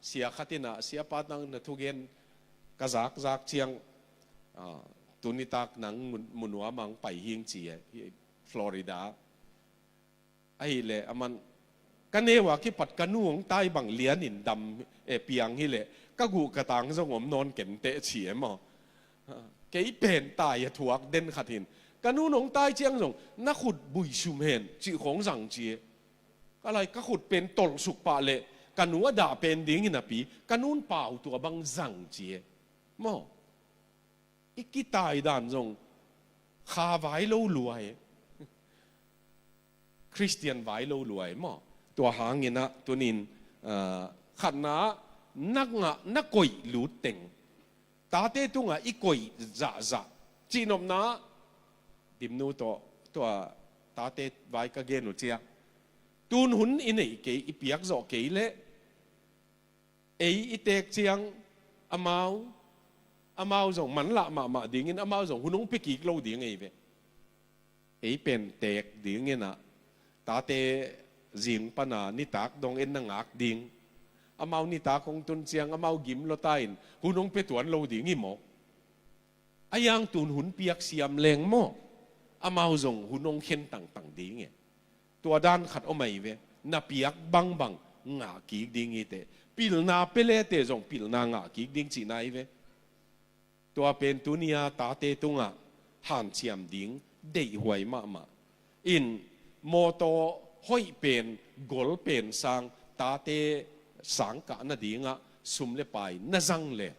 sia khat in ah, siapa tang na thugen ka zakzak ciang, ah, tuni tak nang mun, mun ua mang pai hing ci e, hi Florida. Ahih leh a man, ka neu a kipat ka nu hong tai bang lian in dam, eh, piang hi leh ka guh ka tang zong om nawn ken teh ci e maw. Kei pen tai a thuak den khat hin, ka nu hong tai ciang zong na khut bui sum hen cih khawng zang ci e. Ka lai ka khut pen tolh suk pah leh ka nu a dah pen ding hi napi ka nu'n pau tua bang zang ci e maw. I kitai dan zong kha vai lo lua e. Khristian vai lo lua e maw. Tua hangin ah tunin, ah, Khatna, na ngah, na koih lut teng, tate tungah i koih zahzah. Cihnopna, Dimnu tawh tua tate vai ka gen uh ciang, tun hun i neih kei, i piak zawh kei leh, ei i teek ciang, amau, amau zong manlah mahmah dingin, amau zong hun hong pia kik lo ding ei ve. Ei pen teek dingin ah, tate zing pana nitak dong en na ngak ding, amau nitak hong tun ciang, amau gim lua ta in, hun hong pia tuan lo ding hi maw. A yang tun hun piak siam leng maw, amau zong hun hong khen tangtang ding e. Tua dan khat om ahi ve. Na piak bangbang ngah kik ding hi teh, pilna pia le teh zong pilna ngah kik ding cihna hi ve. Tua pen tuni-a tate tungah hanciam ding deihhuai mahmah. In, mawtaw hoih pen, gol pen sang, tate sang kah nadingah sum le pai na zang le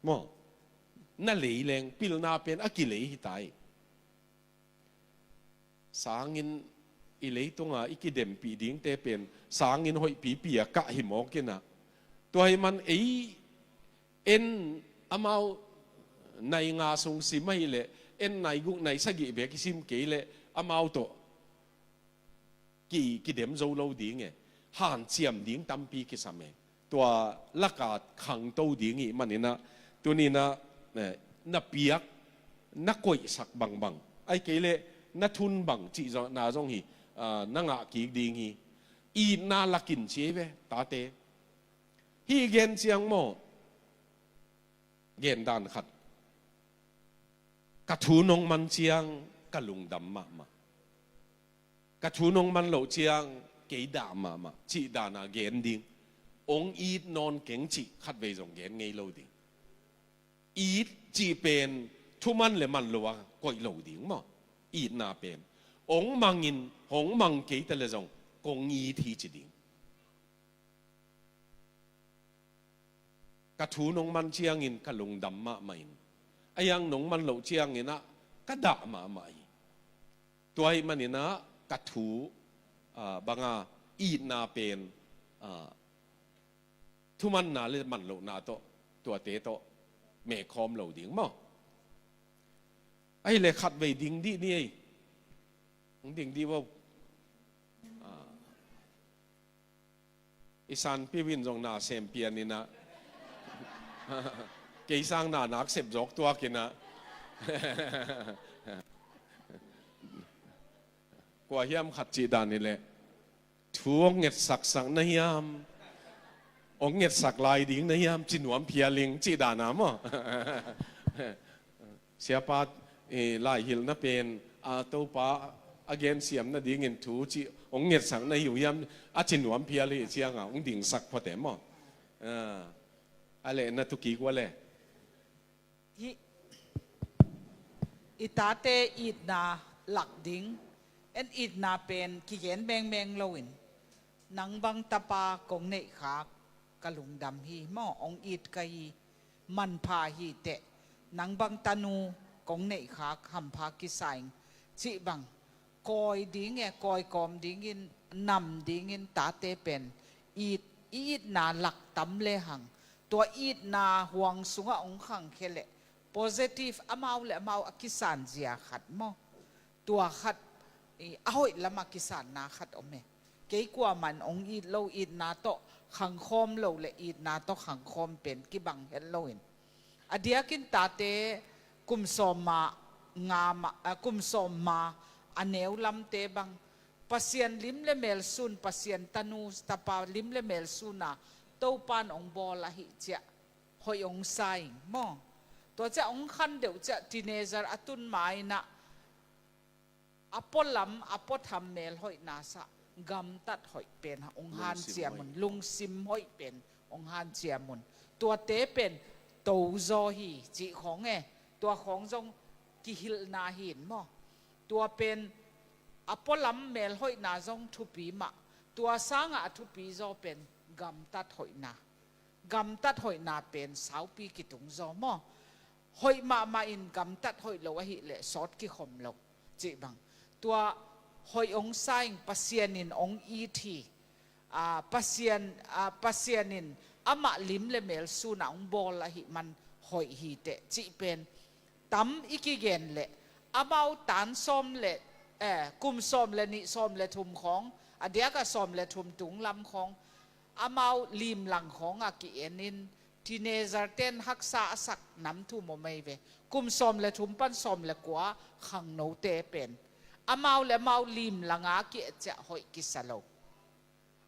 maw, na lei leng, pilna pen a kilei hi ta hi. Sangin i leitunga i kidempih dingte pen sangin hoihpipi a kah hi mawk in ah, tua hi man ei en, amau nai nga sung sim ahih leh, en nai guk nai sagih bek i sim kei leh, amau tawh ki, kidem zo lo ding e. Hanciam ding tampi kisam e. Tua laka khangto ding ih manin ah, tuni-in ah, eh, na piak, na koihsak bangbang, ahih kei leh na thun bang cihna zong hi, ah, na ngah kik ding hi. Itna lakin ci ei ve, tate. Hih gen ciang maw, gen dan khat. Ka thu nong man ciang ka lungdam mahmah. Ka thu nong man loh ciang kei dah mahmah, cih dana gen ding. Ong it nawn keng cih khatvei zong gen ngei lo ding. It cih pen thuman le man lo a koih lo ding maw. Itna pen ong mangin, hong mang kei ta le zong kong it hi ci ding. Ka thu nong man ciangin ka lungdam mahmah in, a yang nong man loh ciangin ah ka dah mahmah hi. Tua ahih manin ah ka thu, ah, banga itna pen, ah, thumanna le manlohna tawh, tuate tawh mekhawm lo ding maw. Ahih leh khatvei ding dih ni ei. Hong ding dih vo. Ah. I sanpiu in zong na sem pian in ah, kei sang na nak sep zawk tuak in ah. Kua hiam khat cih dan hi leh, thu hong ngetsaksak na hiam, hong ngetsak lai ding na hiam, ci nuam phial ing cih dana maw. Siapa, eh, laihilhna pen, a, Topa a gensiam nadingin thu cih hong ngetsak na hi uh hiam, a ci nuam phial hi cianga hong dingsak phot e maw. Ah, a leh na tu kik ua le. Hih i tate itna lak ding, en itna pen kigen mengmeng loin, nang bang tapa kong neihkhak ka lungdam hi maw, hong it ka hi, manpha hi teh, nang bang tanu kong neihkhak hampha kisa ing cih bang, kawi ding e, kawi kawm dingin, nam dingin tate pen it, i itna lak tam lehang, tua itna huang sungah hong khangkhia leh positive, amau le amau a kisan zia khat maw. Tua khat, i, a hoih lamah kisanna khat om e. Kei kuaman hong it lo, itna tawh khangkhawm lo le itna tawh khangkhawm pen kibang het loin, a diakin tate kum sawm ma nga ma, a, kum sawm ma a neu lamte bang, Pasian lim le melsun, Pasian tanu tapa lim le melsun a Topan hong bawl ahih ciah hoih hong sa ing maw. Tua ciah hong khan deuh ciah teenager a tun ma in ah, a pualam, a puatham mel hoihna sah, gamtat hoih pen hong hanciam un, lungsim hoih pen hong hanciam un. Tuate pen tozaw hi cih khawng e, tua khawng zong kihilhna hi in maw. Tua pen a pualam mel hoihna zong thupi mah, tua sangah a thupi zaw pen gamtat hoihna. Gamtat hoihna pen saupi kitung zaw maw. Hoih mahmah in gamtat hoih lo ahih leh sawt kikhom lo cih bang. Tua hoih hong sa ing, Pasian in hong it hi. a, Pasian, a, Pasian in amah lim le mel sunah hong bawl ahih man hoih hi teh cih pen tam i kigen leh, amau tan sawm le, eh, kum sawm le nih, sawm le thum khawng, a diakah sawm le thum tung lam khawng, amau limlang khawngah ki-en in, teenager ten haksa a sak nam thum om ei ve. Kum sawm le thum pan sawm le kua khangnote pen amau le amau limlanga ki-et ciah hoih kisa lo.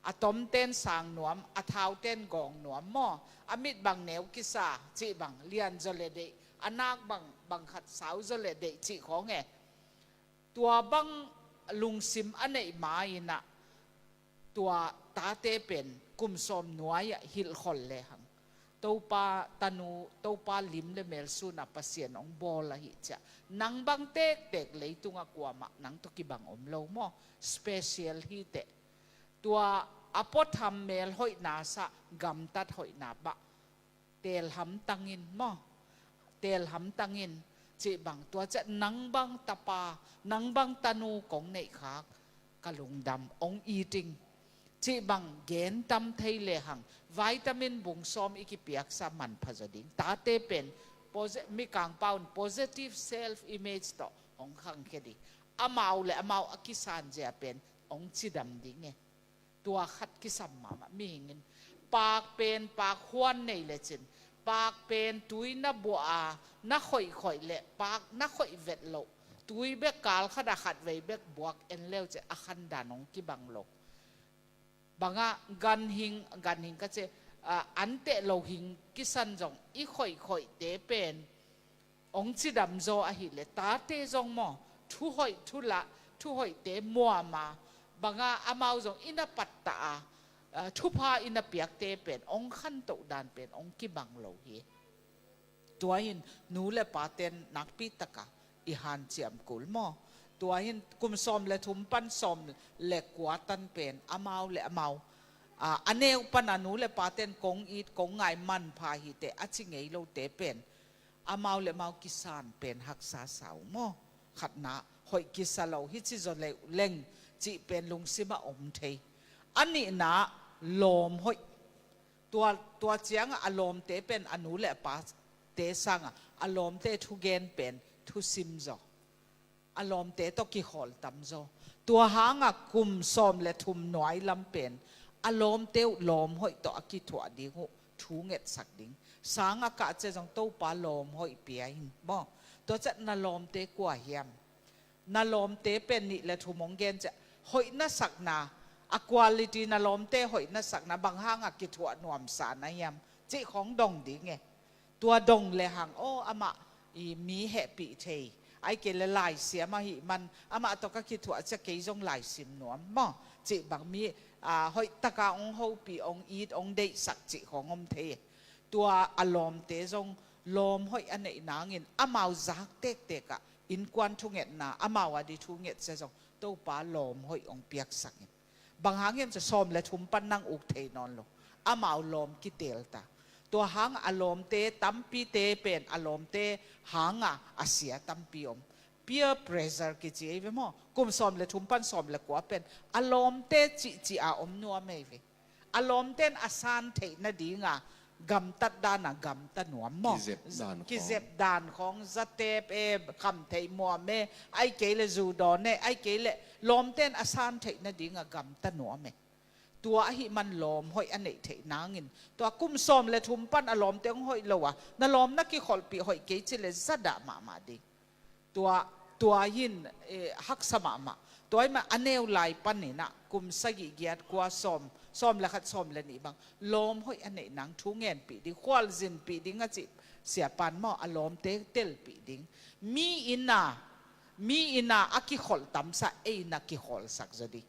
A tomten sang nuam, a thauten gawng nuam maw? A mit bang neu kisa cih bang lian zaw le deih, a nak bang, bang khat sau zaw le deih cih khawng e. Tua bang lungsim a neih ma-in ah, tua tate pen kum sawm nuai-ah hilhkhol lehang, Topa tanu, Topa lim le mel sunah Pasian hong bawl ahih ciah, nang bang tektek leitungah kuamah nang tawh kibang om lo maw? Special hi teh. Tua a puatham mel hoihna sah, gamtat hoihna bah, teel hamtang in maw? Teel hamtang in cih bang, tua ciah nang bang tapa, nang bang tanu kong neih khak, ka lungdam, hong it ing cih bang gen tam thei lehang, vitamin bung sawm i kipiaksa manpha zaw ding. Tate pen posi-, Mikang pau in positive self image tawh hong khangkhia ding. Amau le amau a kisan zia pen hong cidam ding e. Tua khat kisam mahmah. Mihing in paak pen paak huan nei lecin, paak pen tui na buah a, na khoihkhoih le paak na khoih vet loh, tui bek kal khat a khatvei bek buak en leu cih a khandan hong kibang lo. Bangah ganhing, ganhing ka cih, a, anteh lo hing kisan zong i khoihkhoihte pen hong cidam zaw ahih leh, tate zong maw, thuhoih thulah, thuhoihte muam a, bangah amau zong i na pattah a, a, thupha i na piakte pen hong khantoh dan pen hong kibang lo hi. Tua in nu le paten nakpi takah i hanciam kul maw? Tua in kum sawm le thum pan sawm le kua tan pen amau le amau, a, a neu pana nu le paten kong it, kong ngai manpha hi teh a ci ngei lote pen amau le amau kisan pen haksa sa uh maw? Khatna, hoih kisa lo, hih ci zaw leng cih pen lungsimah om thei. A nihna, lawm hoih. Tua, tua ciangah a lawmte pen a nu le a pate sangah a lawmte thugen pen thusim zaw. A lawmte tawh kikhawl tam zaw. Tua hangah kum sawm le thum nuai lam pen a lawmte uh lawm hoih tawh a kithuah ding uh thu ngetsak ding. Sang a kah ciah zong Topa lawm hoih pia in maw? Tua ciah na lawmte kua hiam? Na lawmte pen nih le thum hong gen ciah, hoih na sakna, a quality, na lawmte hoih na sakna bang hangah kithuah nuamsa na hiam cih khawng dong ding e. Tua dong lehang, aw, amah i mi hehpih thei, ahih kei leh laisiam ahih man, amah tawh ka kithuah ciah kei zong laisim nuam maw? Cih bang mi, a, hoih taka hong hopih, hong it, hong deihsak cih khawng om thei e. Tua a lawmte zong lawm hoih a neih nangin amau zak tektek ah innkuan thungetna, amau a di thunget sia zong Topa lawm hoih hong piaksak in. Bang hang hiam cih leh sawm le thum pan nang uk thei nawn lo. Amau lawm kiteel ta. Tua hang a lawmte tampite pen a lawmte hanga a sia tampi om. Peer pressure kici ei ve maw? Kum sawm le thum pan sawm le kua pen a lawmte cihcih a om nuam ei ve. A lawmte in a san theih nadinga gamtat dana gamta nuam maw? Kizep dan khawng. Kizep dan khawng, zatep e, khamtheih muam e, ahih kei leh zu dawn e, ahih kei leh lawmte in a san theih nadinga gamta nuam e. Tua ahih man lawm hoih a neih theih nangin, tua kum sawm le thum pan a lawmte hong hoih lo a, na lawm na kikholhpih hoih kei ci leh zadah mahmah ding. Tua, tua hin, eh, haksa mahmah. Tua ahih man a neu lai panin ah kum sagih giat kua sawm, sawm le khat, sawm le nih bang lawm hoih a neih nang thu ngenpih ding, khualzinpih ding a cih siapan maw, a lawmte telpih ding. Mi inn a, mi inn a a kikholh tamsa ei na kikholhsak zaw ding.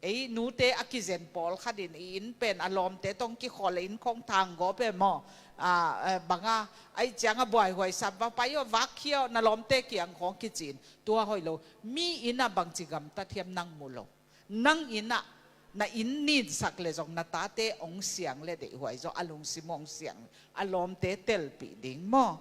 Ei nute a kizen pawlkhat in i inn pen a lawmte tawh kikholh, inn khawng thanggawp e maw? A, a, banga, ahih cianga buaihuai sa, va pai aw, vak khia aw, na lawmte kiang khawng kici in. Tua hoih lo. Mi inn ah bangci gamtat hiam nang mu lo. Nang inn ah na inn ninsak leh zong na tate hong siang leh deihhuai zaw, a lungsim hong siang. A lawmte telpih ding maw?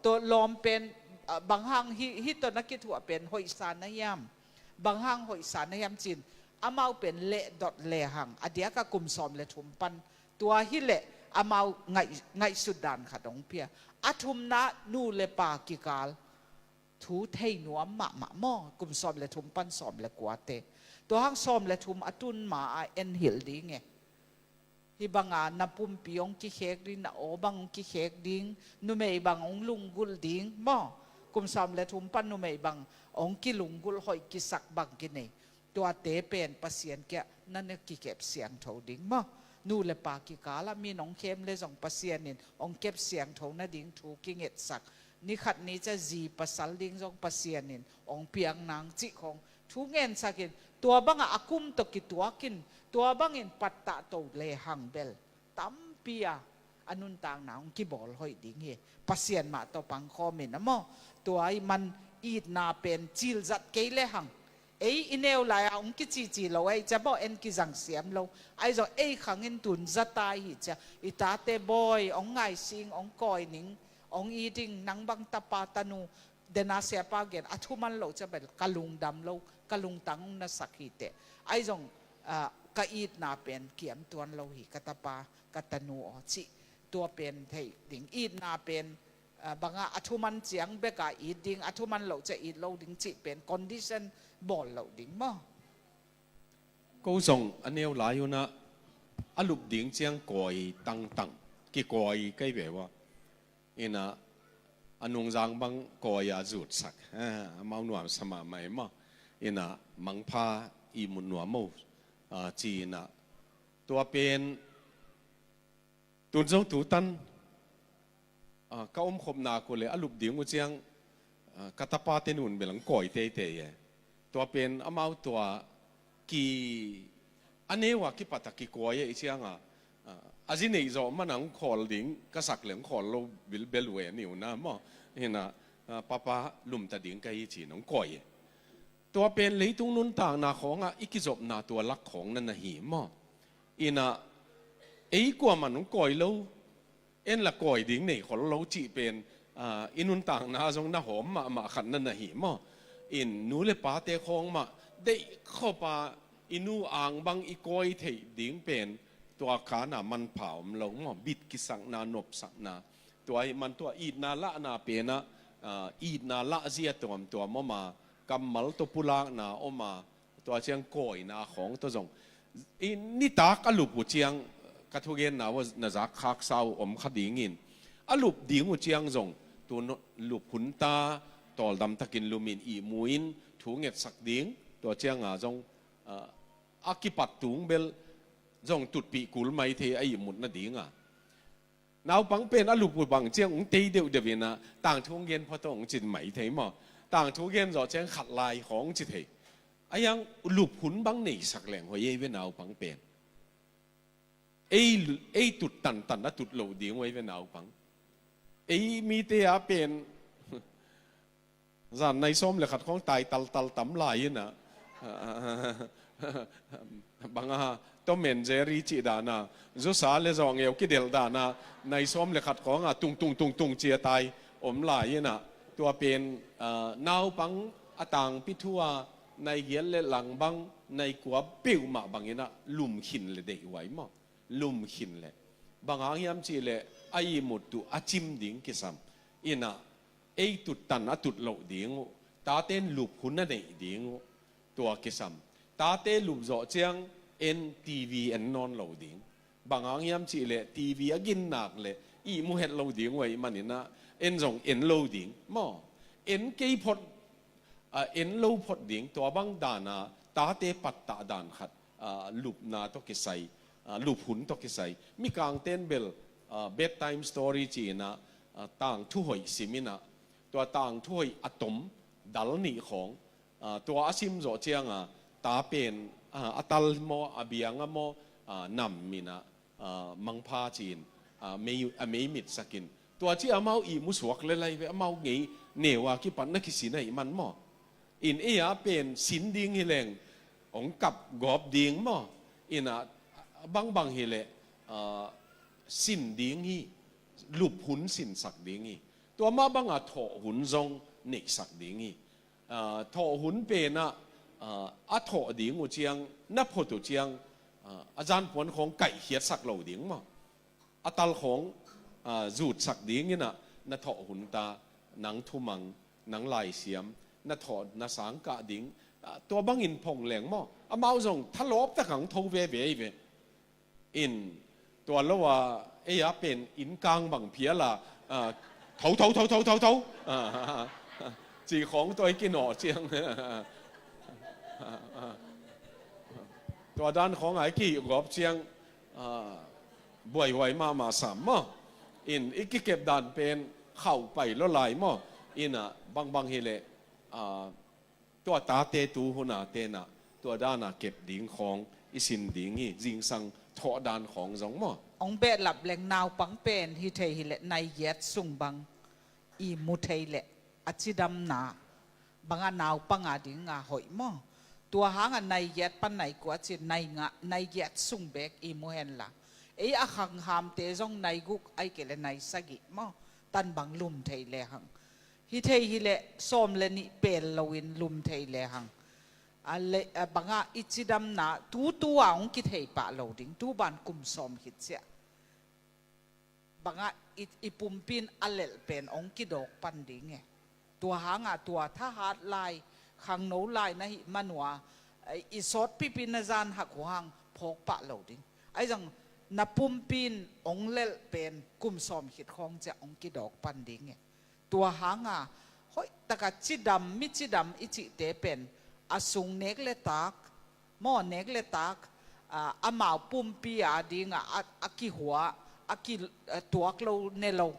Tua lawm pen, a, bang hang hih, hih tawh na kithuah pen hoihsa na hiam? Bang hang hoihsa na hiam ci-in, amau pen lehdot lehang a diak a kum sawm le thum pan tua hileh amau ngaih, ngaihsut dan khat hong pia. A thumna nu le pa kikal thu thei nuam mahmah maw, kum sawm le thum pan sawm le kuate. Tua hang sawm le thum a tun ma a en hilh ding e. Hih banga na pumpi hong kikhek ding, na aw bang hong kikhek ding, numei bang hong lunggulh ding maw. Kum sawm le thum pan numei bang hong kilunggulh hoih kisak bang kinei. Tuate pen Pasian kiang na na kikep siangtho ding maw. Nu le pa kikalah min hong khem le zong Pasian in hong kep siangtho nading thu kingetsak. Ni khat ni ciang zi pasal ding zong Pasian in hong piak nang cih khong thu ngensak in, tua bangah a kum tawh kituak in, tua bangin pattah to lehang bel tampi a a nuntakna hong kibawl hoih ding hi. Pasian mah tawh pangkhawm in a maw. Tua ahih man itna pen cilzat kei lehang, ei i neu lai-a hong kicici lo ahih ciang baw en kizang siam lo. Ahi zong ei khang in tun za ta hi ciang i tate bawi hong ngaising, hong kawi ning, hong it ing, nang bang tapa tanu dena siapa gen a thuman loh ciang bel ka lungdam lo, ka lungtang hong nasak hi teh. Ahi zong, ah, ka itna pen kiam tuan lo hi, ka tapa ka tanu aw cih. Tua pen theih ding, itna pen, ah, bangah a thuman ciang beka it ding, a thuman loh ciang it lo ding cih pen condition bawl loh ding maw. Ko zong a neu lai hunah a lup ding ciang kawi tangtang, kikawi kei ve uh a. Inah a nungzang bang kawi a zutsak, ah, amau nuamsa mahmah e maw. Inah mangpha ihmut nuam maw, ah, ci inah. Tua pen tun zong tutan, ah, ka omkhopna ko le a lup ding uh ciang, ah, ka tapate nun bel hong kawi teitei e. Tua pen amau tua ki a neu a kipat a kikawi ahih ciangah, ah, a zi neih zawh man a hong khawl ding ka sak le hong khawl lo bilbel uh e, ni uh na maw. Hinah, ah, papa lumta ding ka hi ci-in hong kawi e. Tua pen leitung nuntakna khawngah i kizopna tua lak khawng na na hi maw. Inah ei kuaman hong kawi lo, en la kawi ding nei khol lo cih pen, ah, i nuntakna zong na hawm mahmah khat na na hi maw. In nu le pate khawng mah deih khop a i nu ang bang i kawi theih ding pen tua kana manpha om lo maw, bit kisakna, nopsakna. Tua ahih man tua itna lahna penah, ah, itna lahzia tuamtuam om a, kammal tawh pulakna om a, tua ciang kawina khawng tawh zong. I nitak a lup uh ciang ka thugenna uh na zak khaksa uh om kha dingin, a lup ding uh ciang zong tu lup hunta tawldam takin lumin ihmu in thu ngetsak ding, tua cianga zong, ah, a kipat tung bel zong tutpih kul mai thei a ihmut nadinga. Naupang pen a lup uh bang ciang hong tei deuhdeuh inah tangthu hong gen phot hong ci mai thei maw. Tangthu gen zawh ciang khat lai khawng ci thei. A yang lup hun bang neisak leng hoih ei ve naupang pen. Ei, ei tut tantan a tut loh ding uh ei ve naupang. Ei mite a pen zan nai sawm le khat khawng tai taltal tam lai inah, banga Tom and Jerry cih dana, zusa le zawngeu kidelh dana, nai sawm le khat khawnga tungtung tungtung cia tai om lai inah, tua pen, ah, naupang a tangpi thu a nai giat le lang bang, nai kua peuhmah banginah lumkhin le deih huai maw. Lumkhin le bang hang hiam cihleh a ihmut uh a cim ding kisam. Inah ei tuttan a tut loh ding uh, taten lup hun a neih ding uh, tua kisam. Tate lup zawh ciang en TV en nawn lo ding. Bang hang hiam cihleh TV a ginnak le ihmu het lo ding uh ahih maninah en zong en lo ding maw. En kei phot, ah, en lo phot ding, tua bang dana tate pattah dan khat, ah, lupna tawh kisai, ah, lup hun tawh kisai. Mikangten bel, ah, bedtime story ci-inah, ah, tangthu hoih sim inah, tua tangthu hoih a tom dal nih khawng, ah, tua a sim zawh cianga ta pen, ah, a tal maw, a bianga maw, ah, nam inah, ah, mangpha ci-in, ah, mei, a mei mitsakin. Tua ci amau ihmu suak le lai ve, amau ngei neu a kipat na kisin ahih man maw. In ei a pen sin ding hileng hong kap gawp ding maw. Inah bangbang hileh, ah, sin ding hi, lup hun sinsak ding hi. Tua mah banga thawh hun zong neihsak ding hi. Ah, thawh hun penah, a, a thawh ding uh ciang, na phut uh ciang, a, a zanpuan khawng kaihkhiatsak lo ding maw? A tal khawng, a, zutsak dingin ah na thawh hun ta, nang thumang, nang laisiam, na thawh na sangkah ding, a, tua bangin phong leng maw? Amau zong thalawp tak hong tho veve hi ve. In tua lo a, ei a pen inn kang bang phial a, a, tho, tho, tho, tho, tho, tho. A, ci khawng tua i kinawh ciang. Tua dan khawng a i kigawp ciang, a, buaihuai mahmah sam maw? In i kikep dan pen khauh pai lo lai maw? In a, bangbang hileh, a, tua tate tu hun a tenah tua dana kep ding khawng i sin ding hi, zingsang thawh dan khawng zong maw? Hong behlap leng naupang pen hi thei hileh nai giat sung bang i mu thei leh a cidamna banga naupang a dinga hoih maw? Tua hanga nai giat pan nai kua cin nai nga, nai giat sung bek i mu henla, ei a khanghamte zong nai guk ahih kei leh nai sagih maw? Tan bang lum thei lehang. Hi thei hileh sawm le nih pel loin lum thei lehang. A le, a banga i cidamna tutu a hong kithei pah lo ding, tu ban kum sawm khit ciah. Banga i, i pumpi in a lelh pen hong kidawk pan ding e. Tua hanga tua thahat lai, khangno lai na hih manua, i sawtpipi na zan hak uh hang phawk pah lo ding. Ahi zong na pumpi in hong lelh pen kum sawm khit khawng ciah hong kidawk pan ding e. Tua hanga hoihtaka cidam, mi cidam i cihte pen a sung nek le tak, maw, nek le tak, a, amau pumpi a dinga a, a kihua, a ki, a tuak lo ne lo.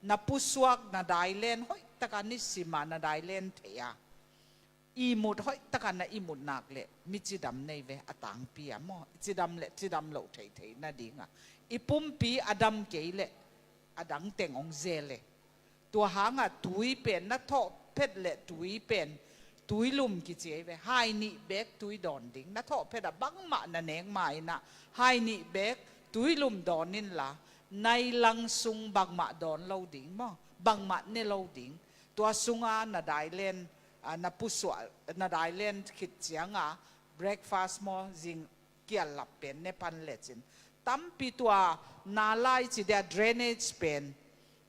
Na pusuak, na dailen hoihtaka nisima na dailen thei a, ihmut hoihtaka na ihmut nak leh mi cidam nei ve a tangpi a maw? I cidam leh cidam loh theithei nadinga i pumpi a dam kei leh a dang teng hong zel e. Tua hanga tui pen na thawh phet leh tui pen tui lum kici ei ve. Hai nih bek tui dawn ding. Na thawh phet a bangmah na nek ma inah hai nih bek tui lum dawn inla nai lang sung bangmah dawn lo ding maw? Bangmah ne lo ding. Tua sunga na dailen, a, na pusuah, na dailen khit cianga breakfast maw, zing kial lap pen ne pan lecin. Tampi tua na lai ci dia drainage pen,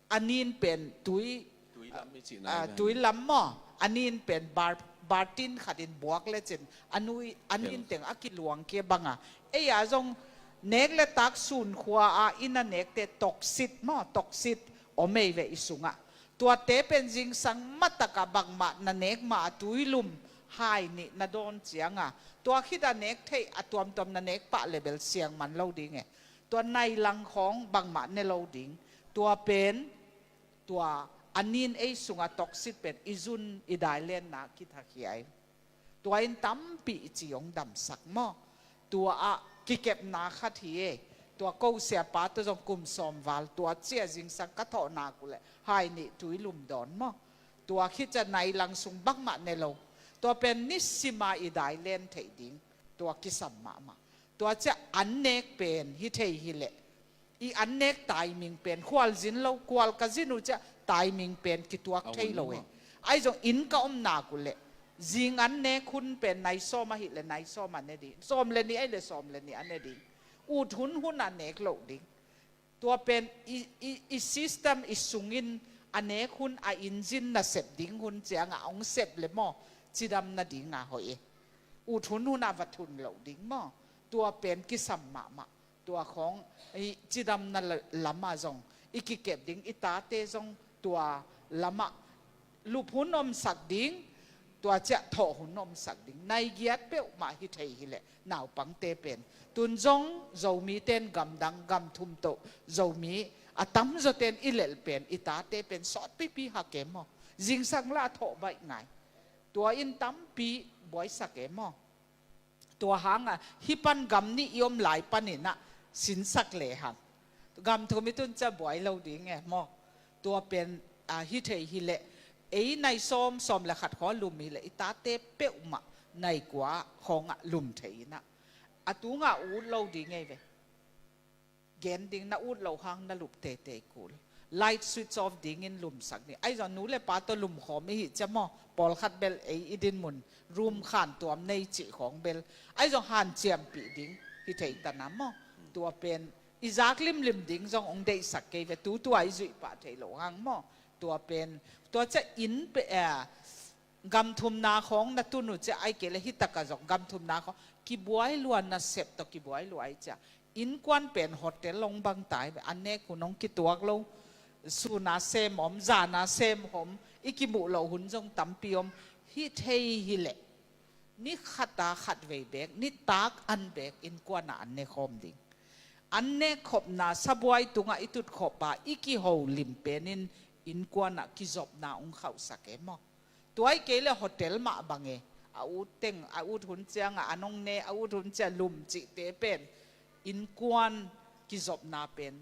a nin pen tui, tui lam i cihna a, tui lam maw, a nin pen bar, bartin khatin buak lecin a nui, a nin teng a kiluang kia banga. Ei a zong nek le tak sun khua a i na nekte toksit maw, toksit om ei ve i sungah. Tuate pen zingsang mataka bangmah na nek ma a tui lum hai nih na dawn cianga tua khit a nek theih a tuamtuam na nek pah le bel siang man lo ding e. Tua nai lang khawng bangmah ne lo ding. Tua pen tua a nin ei sunga toksit pen i zun i dailenna kithakhia in. Tua in tampi i ci hong damsak maw? Tua ah kikepna khat hi e. Tua ko siapa tawh zong kum sawm val tua cia zingsang ka thawh nak uhleh hai nih tui lum dawn maw? Tua khit ciah nai lang sung bangmah ne lo. Tua pen nisima i dailen theih ding. Tua kisam mahmah. Tua ciah an nek pen hi thei hileh i an nek timing pen khual zin lo, khual ka zin uh ciah timing pen kituak thei lo e. Ahi zong inn ka om nak uhleh zing an nek hun pen nai sawm ahileh nai sawm a ne ding, sawm le nih ahileh sawm le nih a ne ding. Ut hun hun a nek loh ding. Tua pen i, i, i system i sungin a nek hun a engine nasep ding hun cianga hong sep le maw cidam nadinga hoih e. Ut hun hun a va thun loh ding maw? Tua pen kisam mahmah. Tua khawng i cidamna lama zong i kikep ding, i tate zong tua lamah lup hun omsak ding, tua ciah thawh hun omsak ding. Nai giat peuhmah hi thei hileh naupangte pen tun zong Zomite in gamdang gamthum tawh Zomi a tamzawte in i lelh pen i tate pen sawtpipi hak e maw? Zingsang lah a thawh baih ngai. Tua in tampi buaisak e maw? Tua hanga hih pan gam nih i om lai paninah sinsak lehang gam thum i tun ciah buai lo ding e maw? Tua pen a hi thei hileh ei nai sawm, sawm le khat khawng lum hileh i tate peuhmah nai kua khawngah lum thei inah a tungah ut lo ding ei ve. Gen ding na ut loh hang na lup teitei kul. light switch off dingin lumsak ni. Ahi zong nu le pa tawh lumkhawm i hih ciang maw, pawlkhat bel ei i dinmun room khan tuam nei cih khawng bel, ahi zong hanciampih ding hi thei ta na maw. Tua pen i zak limlim ding zong hong deihsak kei ve, tutua i zuih pah thei lo hang maw. Tua pen, tua ciang inn pe, eh, gam thumna khawng na tun uh ciang, ahih kei leh hi takah zong gam thumna khawng kibuai lua, nasep tawh kibuai lua ahih ciang, innkuan pen hotel hong bang ta hi ve. An nek hun hong kituak lo, sun a sem om, zan a sem om, i kimuh loh hun zong tampi om. Hi thei hi leh ni khat a khat vei beek, nitak an beek innkuan ah an ne khawm ding. An nek khopna, sabuai tungah i tut khop a i kiho lim pen in innkuan ah kizopna hong khauhsak e maw. Tua ahih kei leh hotel mah bang e, a ut teng, a ut hun ciang ah an hong ne, a ut hun ciang lum cihte pen innkuan kizopna pen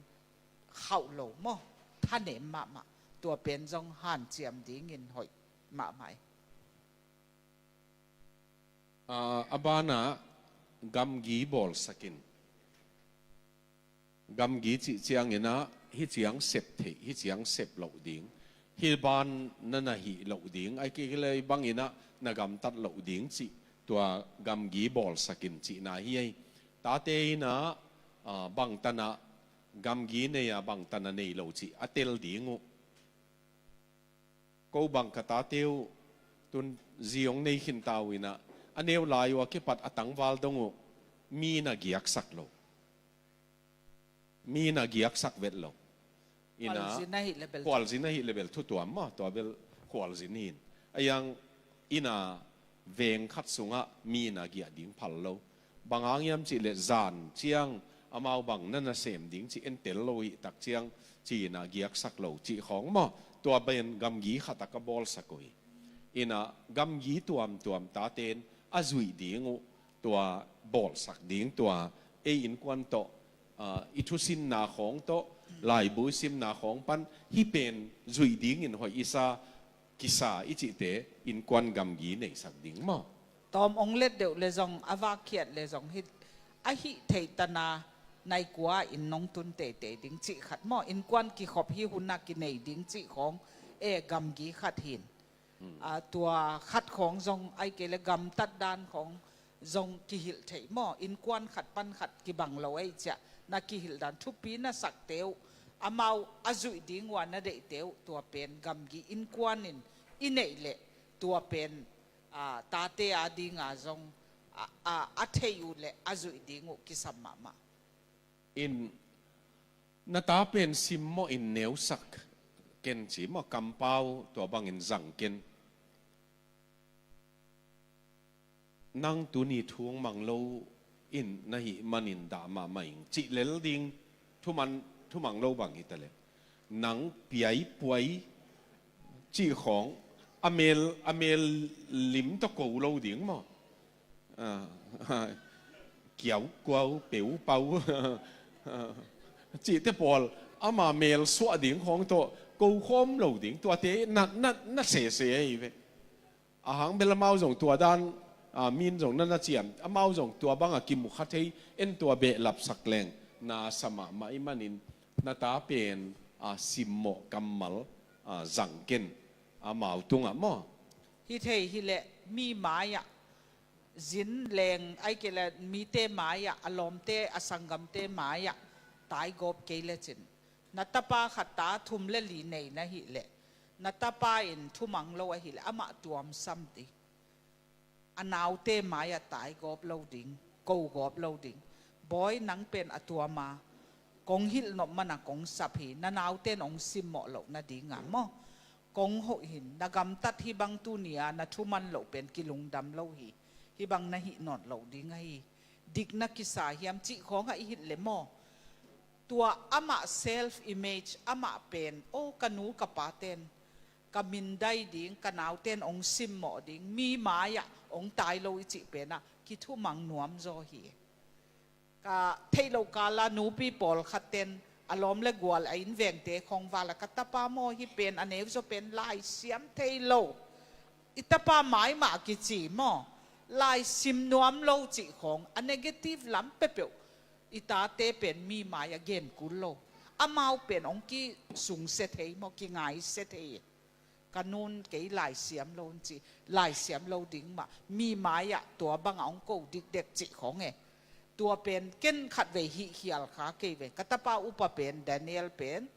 khauh lo maw, thanem mahmah. Tua pen zong hanciam dingin hoih mahmah e. Ah, a banah gamgi bawlsak in. Gamgi cih ciangin ah hi ciang sep theih, hi ciang sep loh ding, hi ban na na hih loh ding, ahih kei leh bangin ah na gamtat loh ding cih, tua gamgi bawlsak in cihna hi ei. Tate in ah, ah, bangtan ah gamgi nei a, bangtan a nei lo cih a tel ding uh. Ko bang ka tate uh, tun zi hong nei khin ta uh in ah, a neu lai uh a kipat a tangval dong uh mi na giaksak lo. Mi na giaksak vet lo. In ah, khualzin ahih leh bel, khualzin ahih leh bel thu tuam maw, tua bel khualzin hi in. A yang in ah veng khat sungah mi na giah ding phal lo. Bang hang hiam cih leh zan ciang amau bang na na sem ding cih entel lo hi tak ciang, ci in ah giaksak lo cih khawng maw. Tua pen gamgi khat a ka bawlsak uh hi. In ah gamgi tuamtuam tate in a zuih ding uh, tua bawlsak ding, tua ei innkuan tawh, ah, i thusinna khawng tawh, laibu i simna khawng pan, hih pen zuih dingin hoih i sa, kisa i cihte innkuan gamgi neihsak ding maw. Tawm hong let deuh leh zong, a vak khiat leh zong hi, a hih theih tan a nai kua inn hong tun teitei ding cih khat maw. Innkuan kikhop hi hun a kinei ding cih khawng e, gamgi khat hi in. Hmm. Ah, tua khat khawng zong, ahih kei leh gamtat dan khawng zong kihilh theih maw. Innkuan khat pan khat kibang lo ahih ciang na kihilh dan, thupi na sakte uh, amau a zuih ding uh a na deihte uh, tua pen gamgi innkuan in i neih leh, tua pen, ah, tate a ding a zong, ah, ah, a theih uh leh a zuih ding uh kisam mahmah. In, na ta pen simmawh in neusak ken ci maw, kampau tua bangin zang ken. Nang tuni thu mang lo in na hih manin dah mahmah ing cih lel ding, thu man, thu mang lo bang hi ta leh. Nang piaipuai cih khawng, a mel, a mel lim tawh ko lo ding maw. Ah, kiaukuau, peupau, cihte pawl, ama mel suah ding khawng tawh ko khawm lo ding, tuate na, na, na sese ahi ve. A hang bel amau zong tua dan, ah, min zong na na ciam, amau zong tua bang a kimu kha thei, en tua behlapsak leng na sa mahmah i manin, na ta pen, ah, simmawh kammal, ah, zang ken, amau tungah maw. Hi thei hi leh mi mai-ah, zin leng ahih kei leh mite mai-ah, a lawmte, a sanggamte mai-ah taigawp kei lecin, na tapa khat ta thum le li nei na hih leh, na tapa in thu mang lo ahih leh amah tuamsam dih. A naute mai-ah taigawp lo ding, kogawp lo ding. Bawi, nang pen a tuam a, kong hilh nop man a kong sap hi, na naute in hong simmawh loh nading a maw. Kong hoih hi in, na gamtat hi bang tuni a na thuman loh pen kilungdam lo hi. Hih bang na hih nawn loh ding ahi. Dik na kisa hiam cih khawng ah i hilh leh maw. Tua amah self image, amah pen, oh, ka nu ka pate'n ka min dai ding, ka naute'n hong simmawh ding, mi mai-ah hong tai lo i cih pen ah kithumang nuam zaw hi. Ka theih loh kal a nupi pawlkhatte'n a lawm le gual, a innvengte khawng val a, ka tapa maw hih pen a neu zaw pen lai siam thei lo, i tapa mai mah kici maw, lai sim nuam lo cih khawng, a negative lam peuhpeuh. I tate pen mi mai-ah gen kul lo. Amau pen hong kisungsia thei maw, kingaisia thei. Ka nun kei laisiam lo ci, laisiam lo ding mah, mi mai-ah tua bangah hong ko dikdek cih khawng e. Tua pen ken khatvei hihkhial kha kei ve. Ka tapa upa pen, Daniel pen,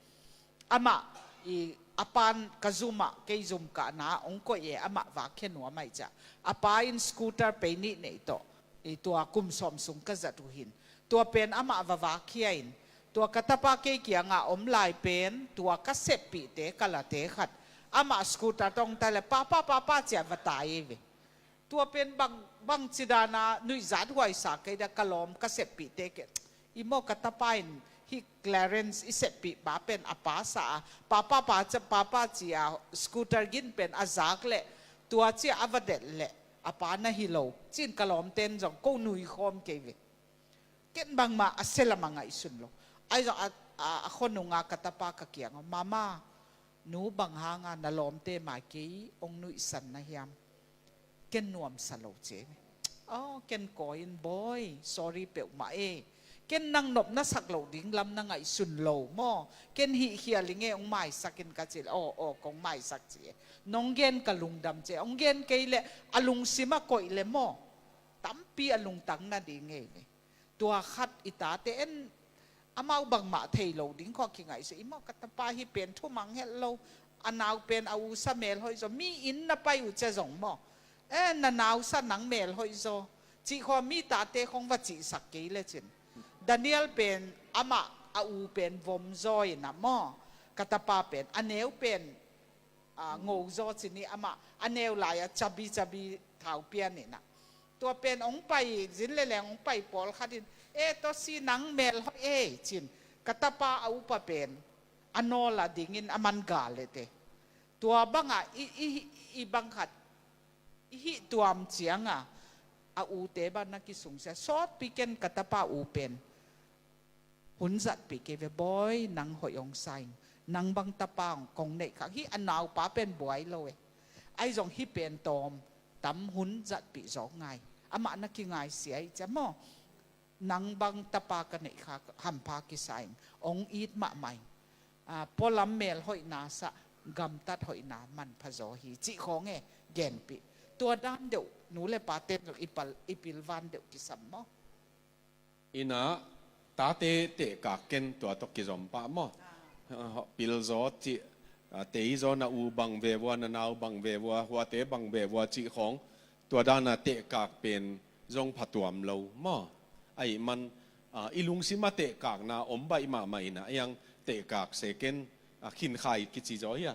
amah i a pan ka zumah, kei zum kahna hong koih e, amah vakkhia nuam ahih ciah. A pa in scooter pei nih neih tawh, i tua kum sawm sung ka zat uh hin. Tua pen amah va vakkhia in, tua ka tapa kei kiangah om lai pen, tua ka seppihte, ka late khat, amah scooter tawh hong tai le, "Papa, papa," ciah va tai ei ve. Tua pen bang, bangci dana nuihzat huaisa kei dia, ka lawm ka seppihte kei. I maw, ka tapa in hih Clarence i seppih pa pen a pa sa a, "Papa, pa ca, papa," ci a, scooter gin pen a zak leh, tua ci a a va delh leh, a pa na hi lo. Ci-in ka lawmten zong ko nuikhawm kei ve. Ken bangmah a sia lamah ngaihsun lo. Ahi zong a, a, a khua nunga ka tapa ka kiangah, "Mama, nu, bang hanga na lawmte mai kei hong nuihsan na hiam? Ken nuamsa lo," ci hi. "Aw, ken kawi in, bawi, sorry peuhmah e. Ken nang nopna sak loh ding lam na ngaihsun lo maw. Ken hihkhial ing e, hong maisak in," ka cih leh, "Aw, aw, kong maisak," ci hi. "Nong gen ka lungdam," ci hi. Hong gen kei leh a lungsim ah koih leh maw, tampi a lungtang nading e. Tua khat i tate en, amau bangmah thei lo ding khawng kingaihsun. I maw, ka tapa hih pen thumang het lo. A nau pen a u sa melhoih zaw. Mi inn na pai uh ciah zong maw, "Eh, na nau sa nang melhoih zaw," cih khawng mi tate khawng va cihsak kei lecin. Daniel pen amah a u pen vom zaw in ah maw, ka tapa pen a neu pen a, ngo zaw ci-in, amah a neu lai-ah cabi cabi thau pian in ah. Tua pen hong pai, zin le leng hong pai pawlkhat in, "Eh, Tosi, nang melhoih e," ci-in ka tapa a upa pen a nawl ah dingin a man gal lete. Tua bangah i, i, i bang khat i hih tuam ciangah a ute bang na kisungsia. Sawtpi ken ka tapa u pen hun zatpih kei ve, "Bawi, nang hoih hong sa ing. Nang bang tapa hong kong neih khak hi." A naupa pen buai lo e. Ahi zong hih pen tawm tam hun zatpih zawk ngai. Amah na kingaisia hi ciah maw. "Nang bang tapa ka neih khak, hampha kisa ing. Hong it mahmah ing. A, pualam melhoihna sah, gamtat hoihna manpha zaw hi," cih khawng e, genpih. Tua dan deuh nu le pate zong i pal, i pilvan deuh kisam maw. Inn ah tate tehkak ken tua tawh kizom pah maw. Ah, pilzaw cih, ah, teizaw, na u bang ve vua, na nau bang ve vua, huate bang ve vua cih khawng, tua dana tehkak pen zong phatuam lo maw. Ahih man, ah, i lungsim ah tehkakna om baih mahmah in ah, a hiang tehkak se ken, ah, khinkhai kici zaw hi a.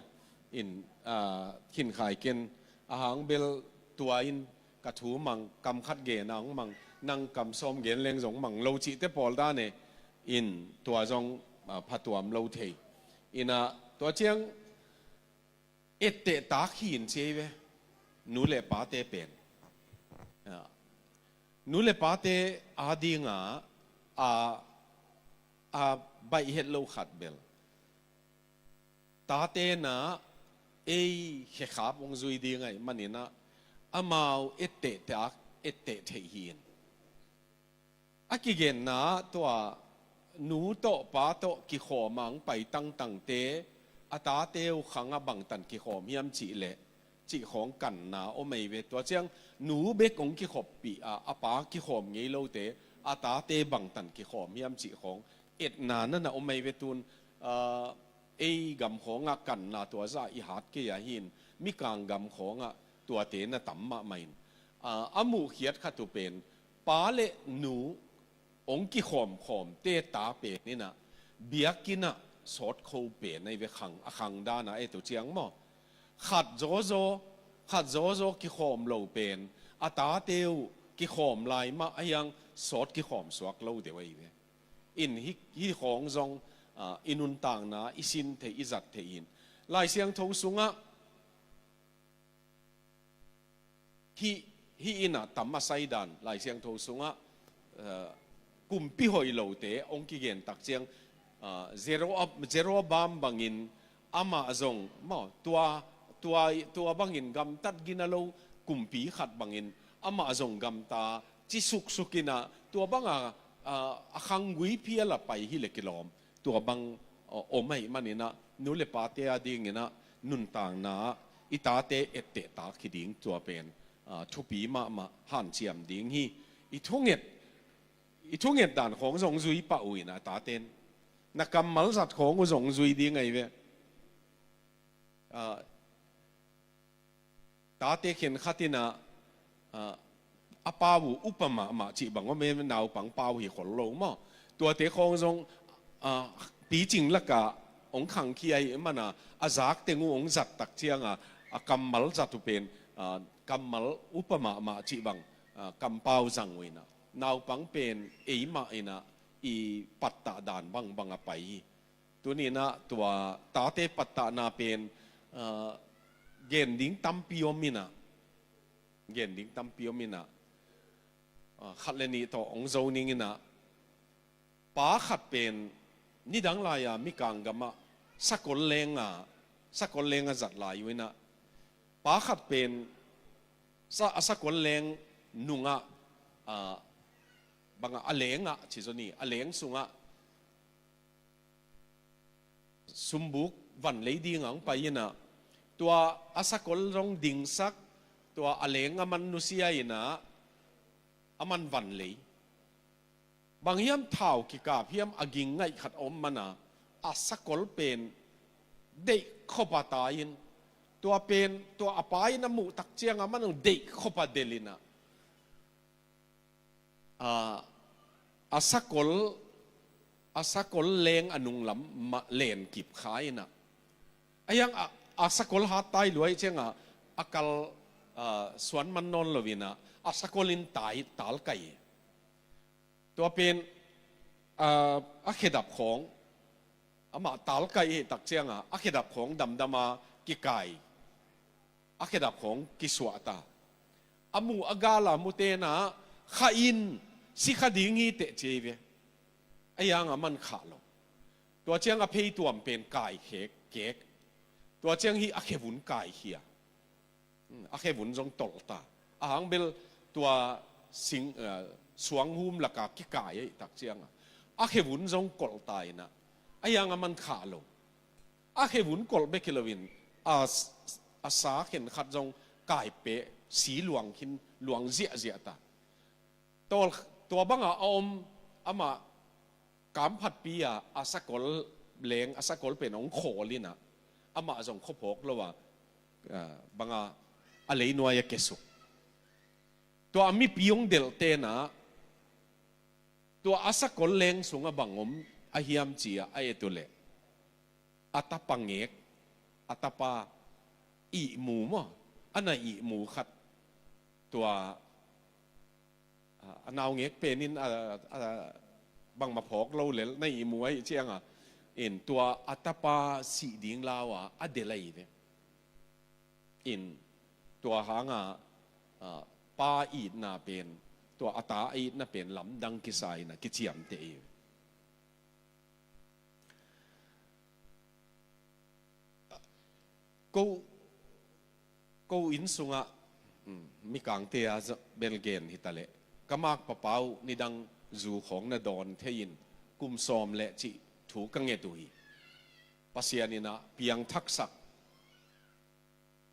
In, ah, khinkhai ken, a hang bel tua in ka thu mang, kam khat gena hong mang, nang kam sawm gen leng zong mang lo cihte pawl dan e. In tua zong, ah, phatuam lo thei. In ah, tua ciang etteh tak hi in ci ei ve. Nu le pate pen, ah, nu le pate adinga, a, a baih het lo khat bel, tate na ei khekhap hong zui ding ahih manin ah, amau etteh tak, etteh theih hi in. A kigenna tua nu tawh pa tawh kikhawm a hong pai tangtangte, a tate uh khangah bangtan kikhawm hiam cih leh, cih khawng kanna om ei ve. Tua ciang nu bek hong kikhoppih a, a pa kikhawm ngei lote, a tate bangtan kikhawm hiam cih khawng etna nana om ei ve. Tun, ah, ei gam khawngah kanna tua zah i hat kei a hin, mikang gam khawngah tuate na tam mahmah in. Ah, a muhkhiat khat uh pen, pa le nu hong kikhawmkhawmte ta pen in ah, biakinn ah sawtkho pen ei ve, khang, a khang dana ei tu ciang maw. Khat zawzaw, khat zawzaw kikhawm lo pen, a tate uh kikhawm lai mah a hiang sawt kikhawm suak lo deuh ei ve. In hih, hih khawng zong, ah, i nuntakna, i sin theih, i zat theih in. Lai Siangtho sungah hih, hih in ah tam a saidan, Lai Siangtho sungah, ah, kumpi hoih lote hong kigen tak ciang, ah, Zero-, Jeroboam bangin amah zong maw, tua, tua, tua bangin gamtat gina lo kumpi khat bangin amah zong gamta ci suksuk in ah, tua banga, ah, a khanggui phial a pai hi le kilawm, tua bang om ahih manin ah, nu le pate a dingin ah nuntakna ah i tate etteh tak hi ding, tua pen, ah, thupi mahmah, hanciam ding hi. I thunget, i thunget dan khawng zong zui pah uh in ah, taten na kammal zat khawng uh zong zui ding ahi ve. Ah, tate khenkhat in ah, ah, a pau uh upa mahmah cih bang om e, naupang pau hi khol lo maw. Tuate khawng zong, ah, picing lakah hong khangkhia ahih man a, a zak teng uh hong zat tak ciang a, a kammal zat uh pen, ah, kammal upa mahmah cih bang, ah, kampau zang uh in ah, naupang pen eimah in ah i pattah dan bangbang a pai hi. Tuni in ah tua tate pattahna pen, ah, gen ding tampi om in ah, gen ding tampi om in ah, ah, khat le nih tawh hong zo ning in ah, pa khat pen nidang lai-a Mikang gamah sakol leng a, sakol leng a zat lai uh in ah, pa khat pen sa, a sakol leng nungah, ah, bangah a lengah ci zaw ni, a leng sungah sumbuk van lei dingah hong pai in ah, tua a sakol zong dingsak, tua a leng a man nusia in ah, a man van lei. Bang hiam, thau kikap hiam a ging ngaih khat a om man a, a sakol pen deih khop a tai in, tua pen, tua a pa in a muh tak ciang a man deih khop a delh in ah, a, a sakol, a sakol leng a nunglam mah len kip kha in ah, a hiang a, a sakol hat tai lua ahih ciang a, a kal, ah, suan man nawn lo in ah, a sakol in tai, tal kai. Tua pen, ah, a khedap khawng, amah tal kai ahih tak ciang a, a khedap khawng damdam a kikai, a khedap khawng kisuah ta. A muh a gal a mute in ah, kha in, si kha ding hi teh ci hi ve. A hiang a man khah lo. Tua ciang a pheituam pen kai khek kek. Tua ciang hih a khevun kai khia. Hmm, a khevun zong tolh ta. A hang bel tua sing, eh, suanghum laka kikai ahih tak ciang a, a khevun zong kolh ta in ah, a hiang a man khah lo. A khevun kolh bek hi lo in, a, a sa khenkhat zong kai peh, si luang khin, luang ziahziah ta. Tua, tua bangah a om, amah kamphatpi a, a sakol leng, a sakol pen hong khawl in ah, amah zong khuaphawk lo a, ah, bangah a leinuai a kiasuk. Tua a mipi hong delhte in ah, tua a sakol leng sungah bang om a hiam ci-a a et uh leh, a tapa ngek, a tapa ihmu maw, a na ihmu khat, tua, a, a naungek pen in, a, a, bangmah phawk lo lel, na ihmu ahih ciang a, in tua a tapa sih ding lau a, a delh ahi ve. In tua hang a, a, pa itna pen, tua a ta a itna pen lamdang kisa in ah kiciamteh hi. Ko, ko inn sungah, um, Mikangte a za-, bel gen hi ta leh, ka makpa pa uh nidang zu khawng na dawn thei in, kum sawm le cih thu ka nget uh hi. Pasian in ah piangthaksak.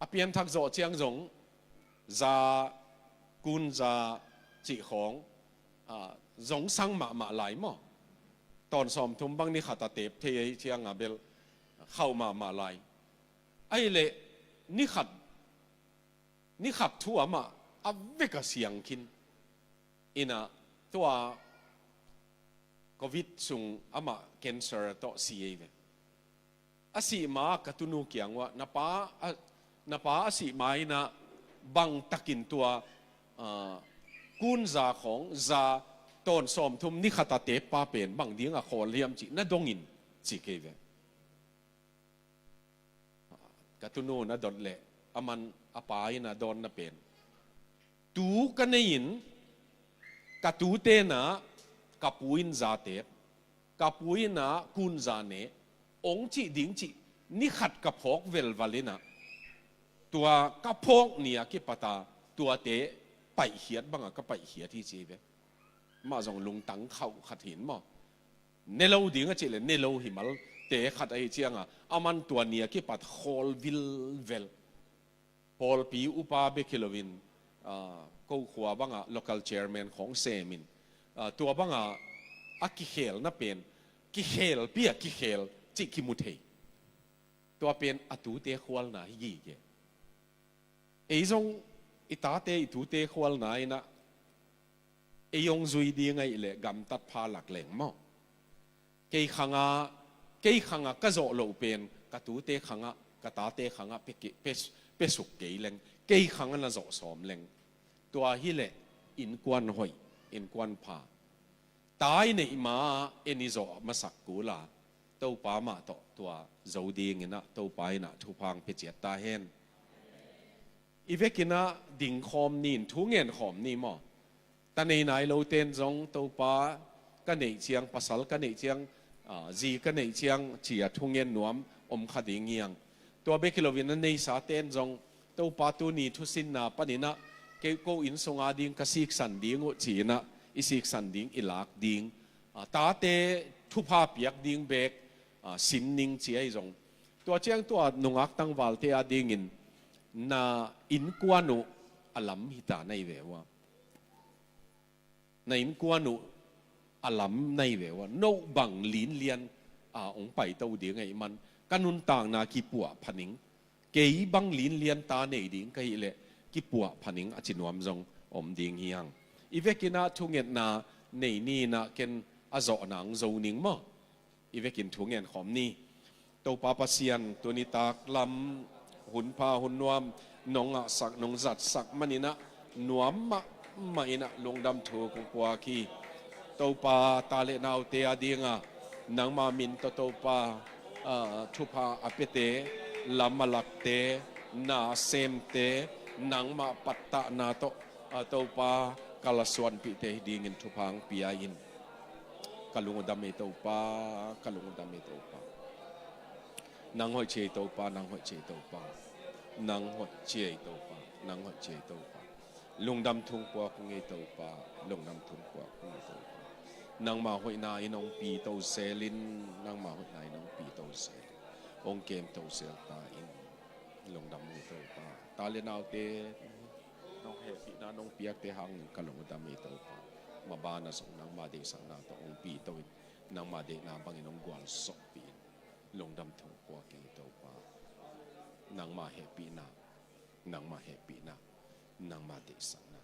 A pianthak zawh ciang zong, za, kun za cih khawng, ah, zong sang mahmah lai maw. Tawn sawmthum bang ni khat a tep thei ahih ciang a bel khauh mahmah lai. Ahih leh ni khat, ni khat thu amah a vek a siang khin. In ah tua covid sung amah cancer tawh si ahi ve. A sih ma ka tunu kiang uah, na pa a, na pa a sih ma in ah bang takin tua, ah, kun za khawng, za tawn sawmthum ni khat a tep pa pen bang ding a khawl hiam cih na dong in, ci kei ve. Ka tunu na dot leh, a man a pa in a dawnna pen, tu ka nei in, ka tute in ah ka pu in za tep, ka pu in ah kun za ne, ong cih ding cih ni khat ka phawk velval in ah, tua ka phawk ni a kipat a tuate paihkhiat bang a ka paihkhiat hi, ci ve. Mah zong lungtang khauh khat hi in maw. Ne lo ding a cih leh ne lo hi mal, te khat ahi cianga, aman tua ni a kipat khawl vilvel. Pawlpi upa bek hi loin, ah, ko khua banga local chairman khawng semin, ah, tua banga a kikhelna pen, kikhelpi a kikhel cih kimu thei. Tua pen a tute khualna hi gige. Ei zong i tate i tute khualna inah ei hong zui ding ahih leh gamtat pha lak leng maw? Kei khanga, kei khanga ka zawh loh pen ka tute khanga, ka tate khanga pe ke-, pe, pe suk kei leng, kei khanga na zawh sawm leng. Tua hi leh innkuan hoih, innkuan pha. Ta i neih ma-ah en i zawh masak kula, Topa mah tawh tua zo dinginah Topa inah thupha hong pia ciat ta hen. I vekinah dingkhawm ni in, thu ngenkhawm ni maw? Ta nei nai loten zong Topa ka neih ciang, pasal ka neih ciang, ah, zi ka neih ciang ci-a thu ngen nuam om kha ding hiang. Tua bek hi loin a neisa ten zong Topa tuni thusinna paninah kei ko inn sunga ding ka siksan ding uh ci-inah i siksan ding, i lak ding, ah, tate thupha piak ding bek, ah, sin ning ci ahi zong. Tua ciang tua nungak tangvalte a dingin na innkuan uh a lam hita na hi ve uh a. Na innkuan uh a lam na hi ve uh a. No bang linlian, ah, hong paito ding ahih man ka nuntakna kipuah phaning. Kei bang linlian ta nei ding ka hih leh kipuah phaning a ci nuam zong om ding hiang. I vekinah thungetna nei ni inah ken a zawhna hong zo ning maw? I vekin thu ngenkhawm ni. Topa Pasian, tuni tak lam, hun pha, hun nuam, nong ngahsak, nong zatsak maninah nuam mahmah inah lungdam thu kong puak hi. Topa, ta le naute a dinga nangma min tawh Topa, ah, thupha a piate, lam a lakte, na a semte, nangma pattahna tawh, ah, Topa, ka la suanpihte hi dingin thupha hong pia in. Ka lungdam ei Topa, ka lungdam ei Topa. Nang hoih ci ei Topa, nang hoih ci ei Topa. Nang hoih ci ei Topa, nang hoih ci ei Topa. Lungdam thu puak ung ei Topa, lungdam thu puak ung ei Topa. Nangma hoihna in hong pi to selin, nangma hoihna in hong pi to selin. Hong kem to sel ta in. Lungdam ei Topa. Ta le naute, nong hehpihna nong piakte hangin ka lungdam ei Topa. Maban a zong nangma deihsakna tawh hong pi to in, nangma deihna bangin hong gualsawhpih in. Lungdam thu puak ung ei Topa. Nangma hehpihna, nangma hehpihna, nangma deihsakna.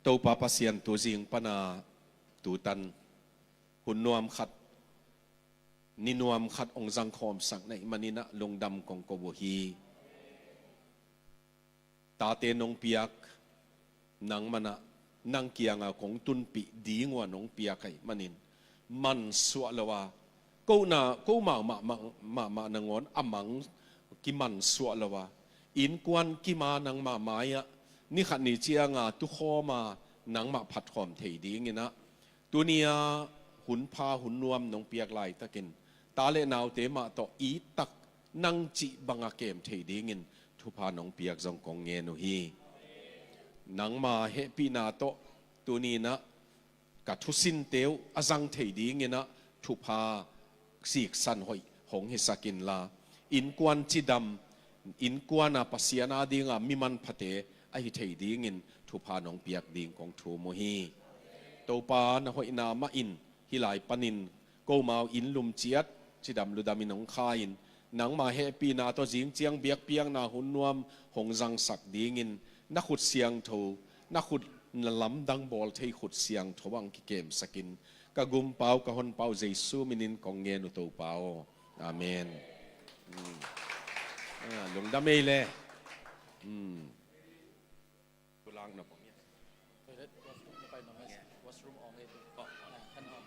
Topa Pasian, tu zing pana tutan hun nuam khat, ni nuam khat hong zangkhawmsak na hih maninah lungdam kong ko uh hi. Tate nong piak, nangmanah, nang kianga kong tunpih ding uh a nong piak ahih manin mansuah lo a, ko na, ko mahmah, mahmah nangawn a mang kimansuah lo a, innkuan kima nangmah mai-ah ni khat ni cianga tukhawma nangmah phatkhawm thei dinginah, tuni-a hun pha hun nuam nong piak laitakin ta le naute mah tawh ittak nang cih banga kem thei dingin thupha nong piak zong kong ngen uh hi. Nangma hehpihna tawh tuni-inah ka thusinte uh a zang thei dinginah thupha siksan hoih hong hisak inla, innkuan cidam, innkuana Pasian a dinga mi manphate ahi thei dingin thupha nong piak ding kong thum uh hi. Topa, na hoihna mahin hih lai panin komau inn lum ciat cidam ludamin hong kha in, nangma hehpihna tawh zing ciang biakpiakna hun nuam hong zangsak dingin na khut siangtho, na khut, na lamdang bawl thei khut siangtho ah hong kikemsakin, ka gumpau, ka honpau Jesu minin kong ngen uh Topa aw. Amen. Hmm. Ah, lungdam ei le. Hmm. Tulang na pong ya. Toilet, washroom na pai nong ya. Washroom ong ei tu. Oh, kan ong.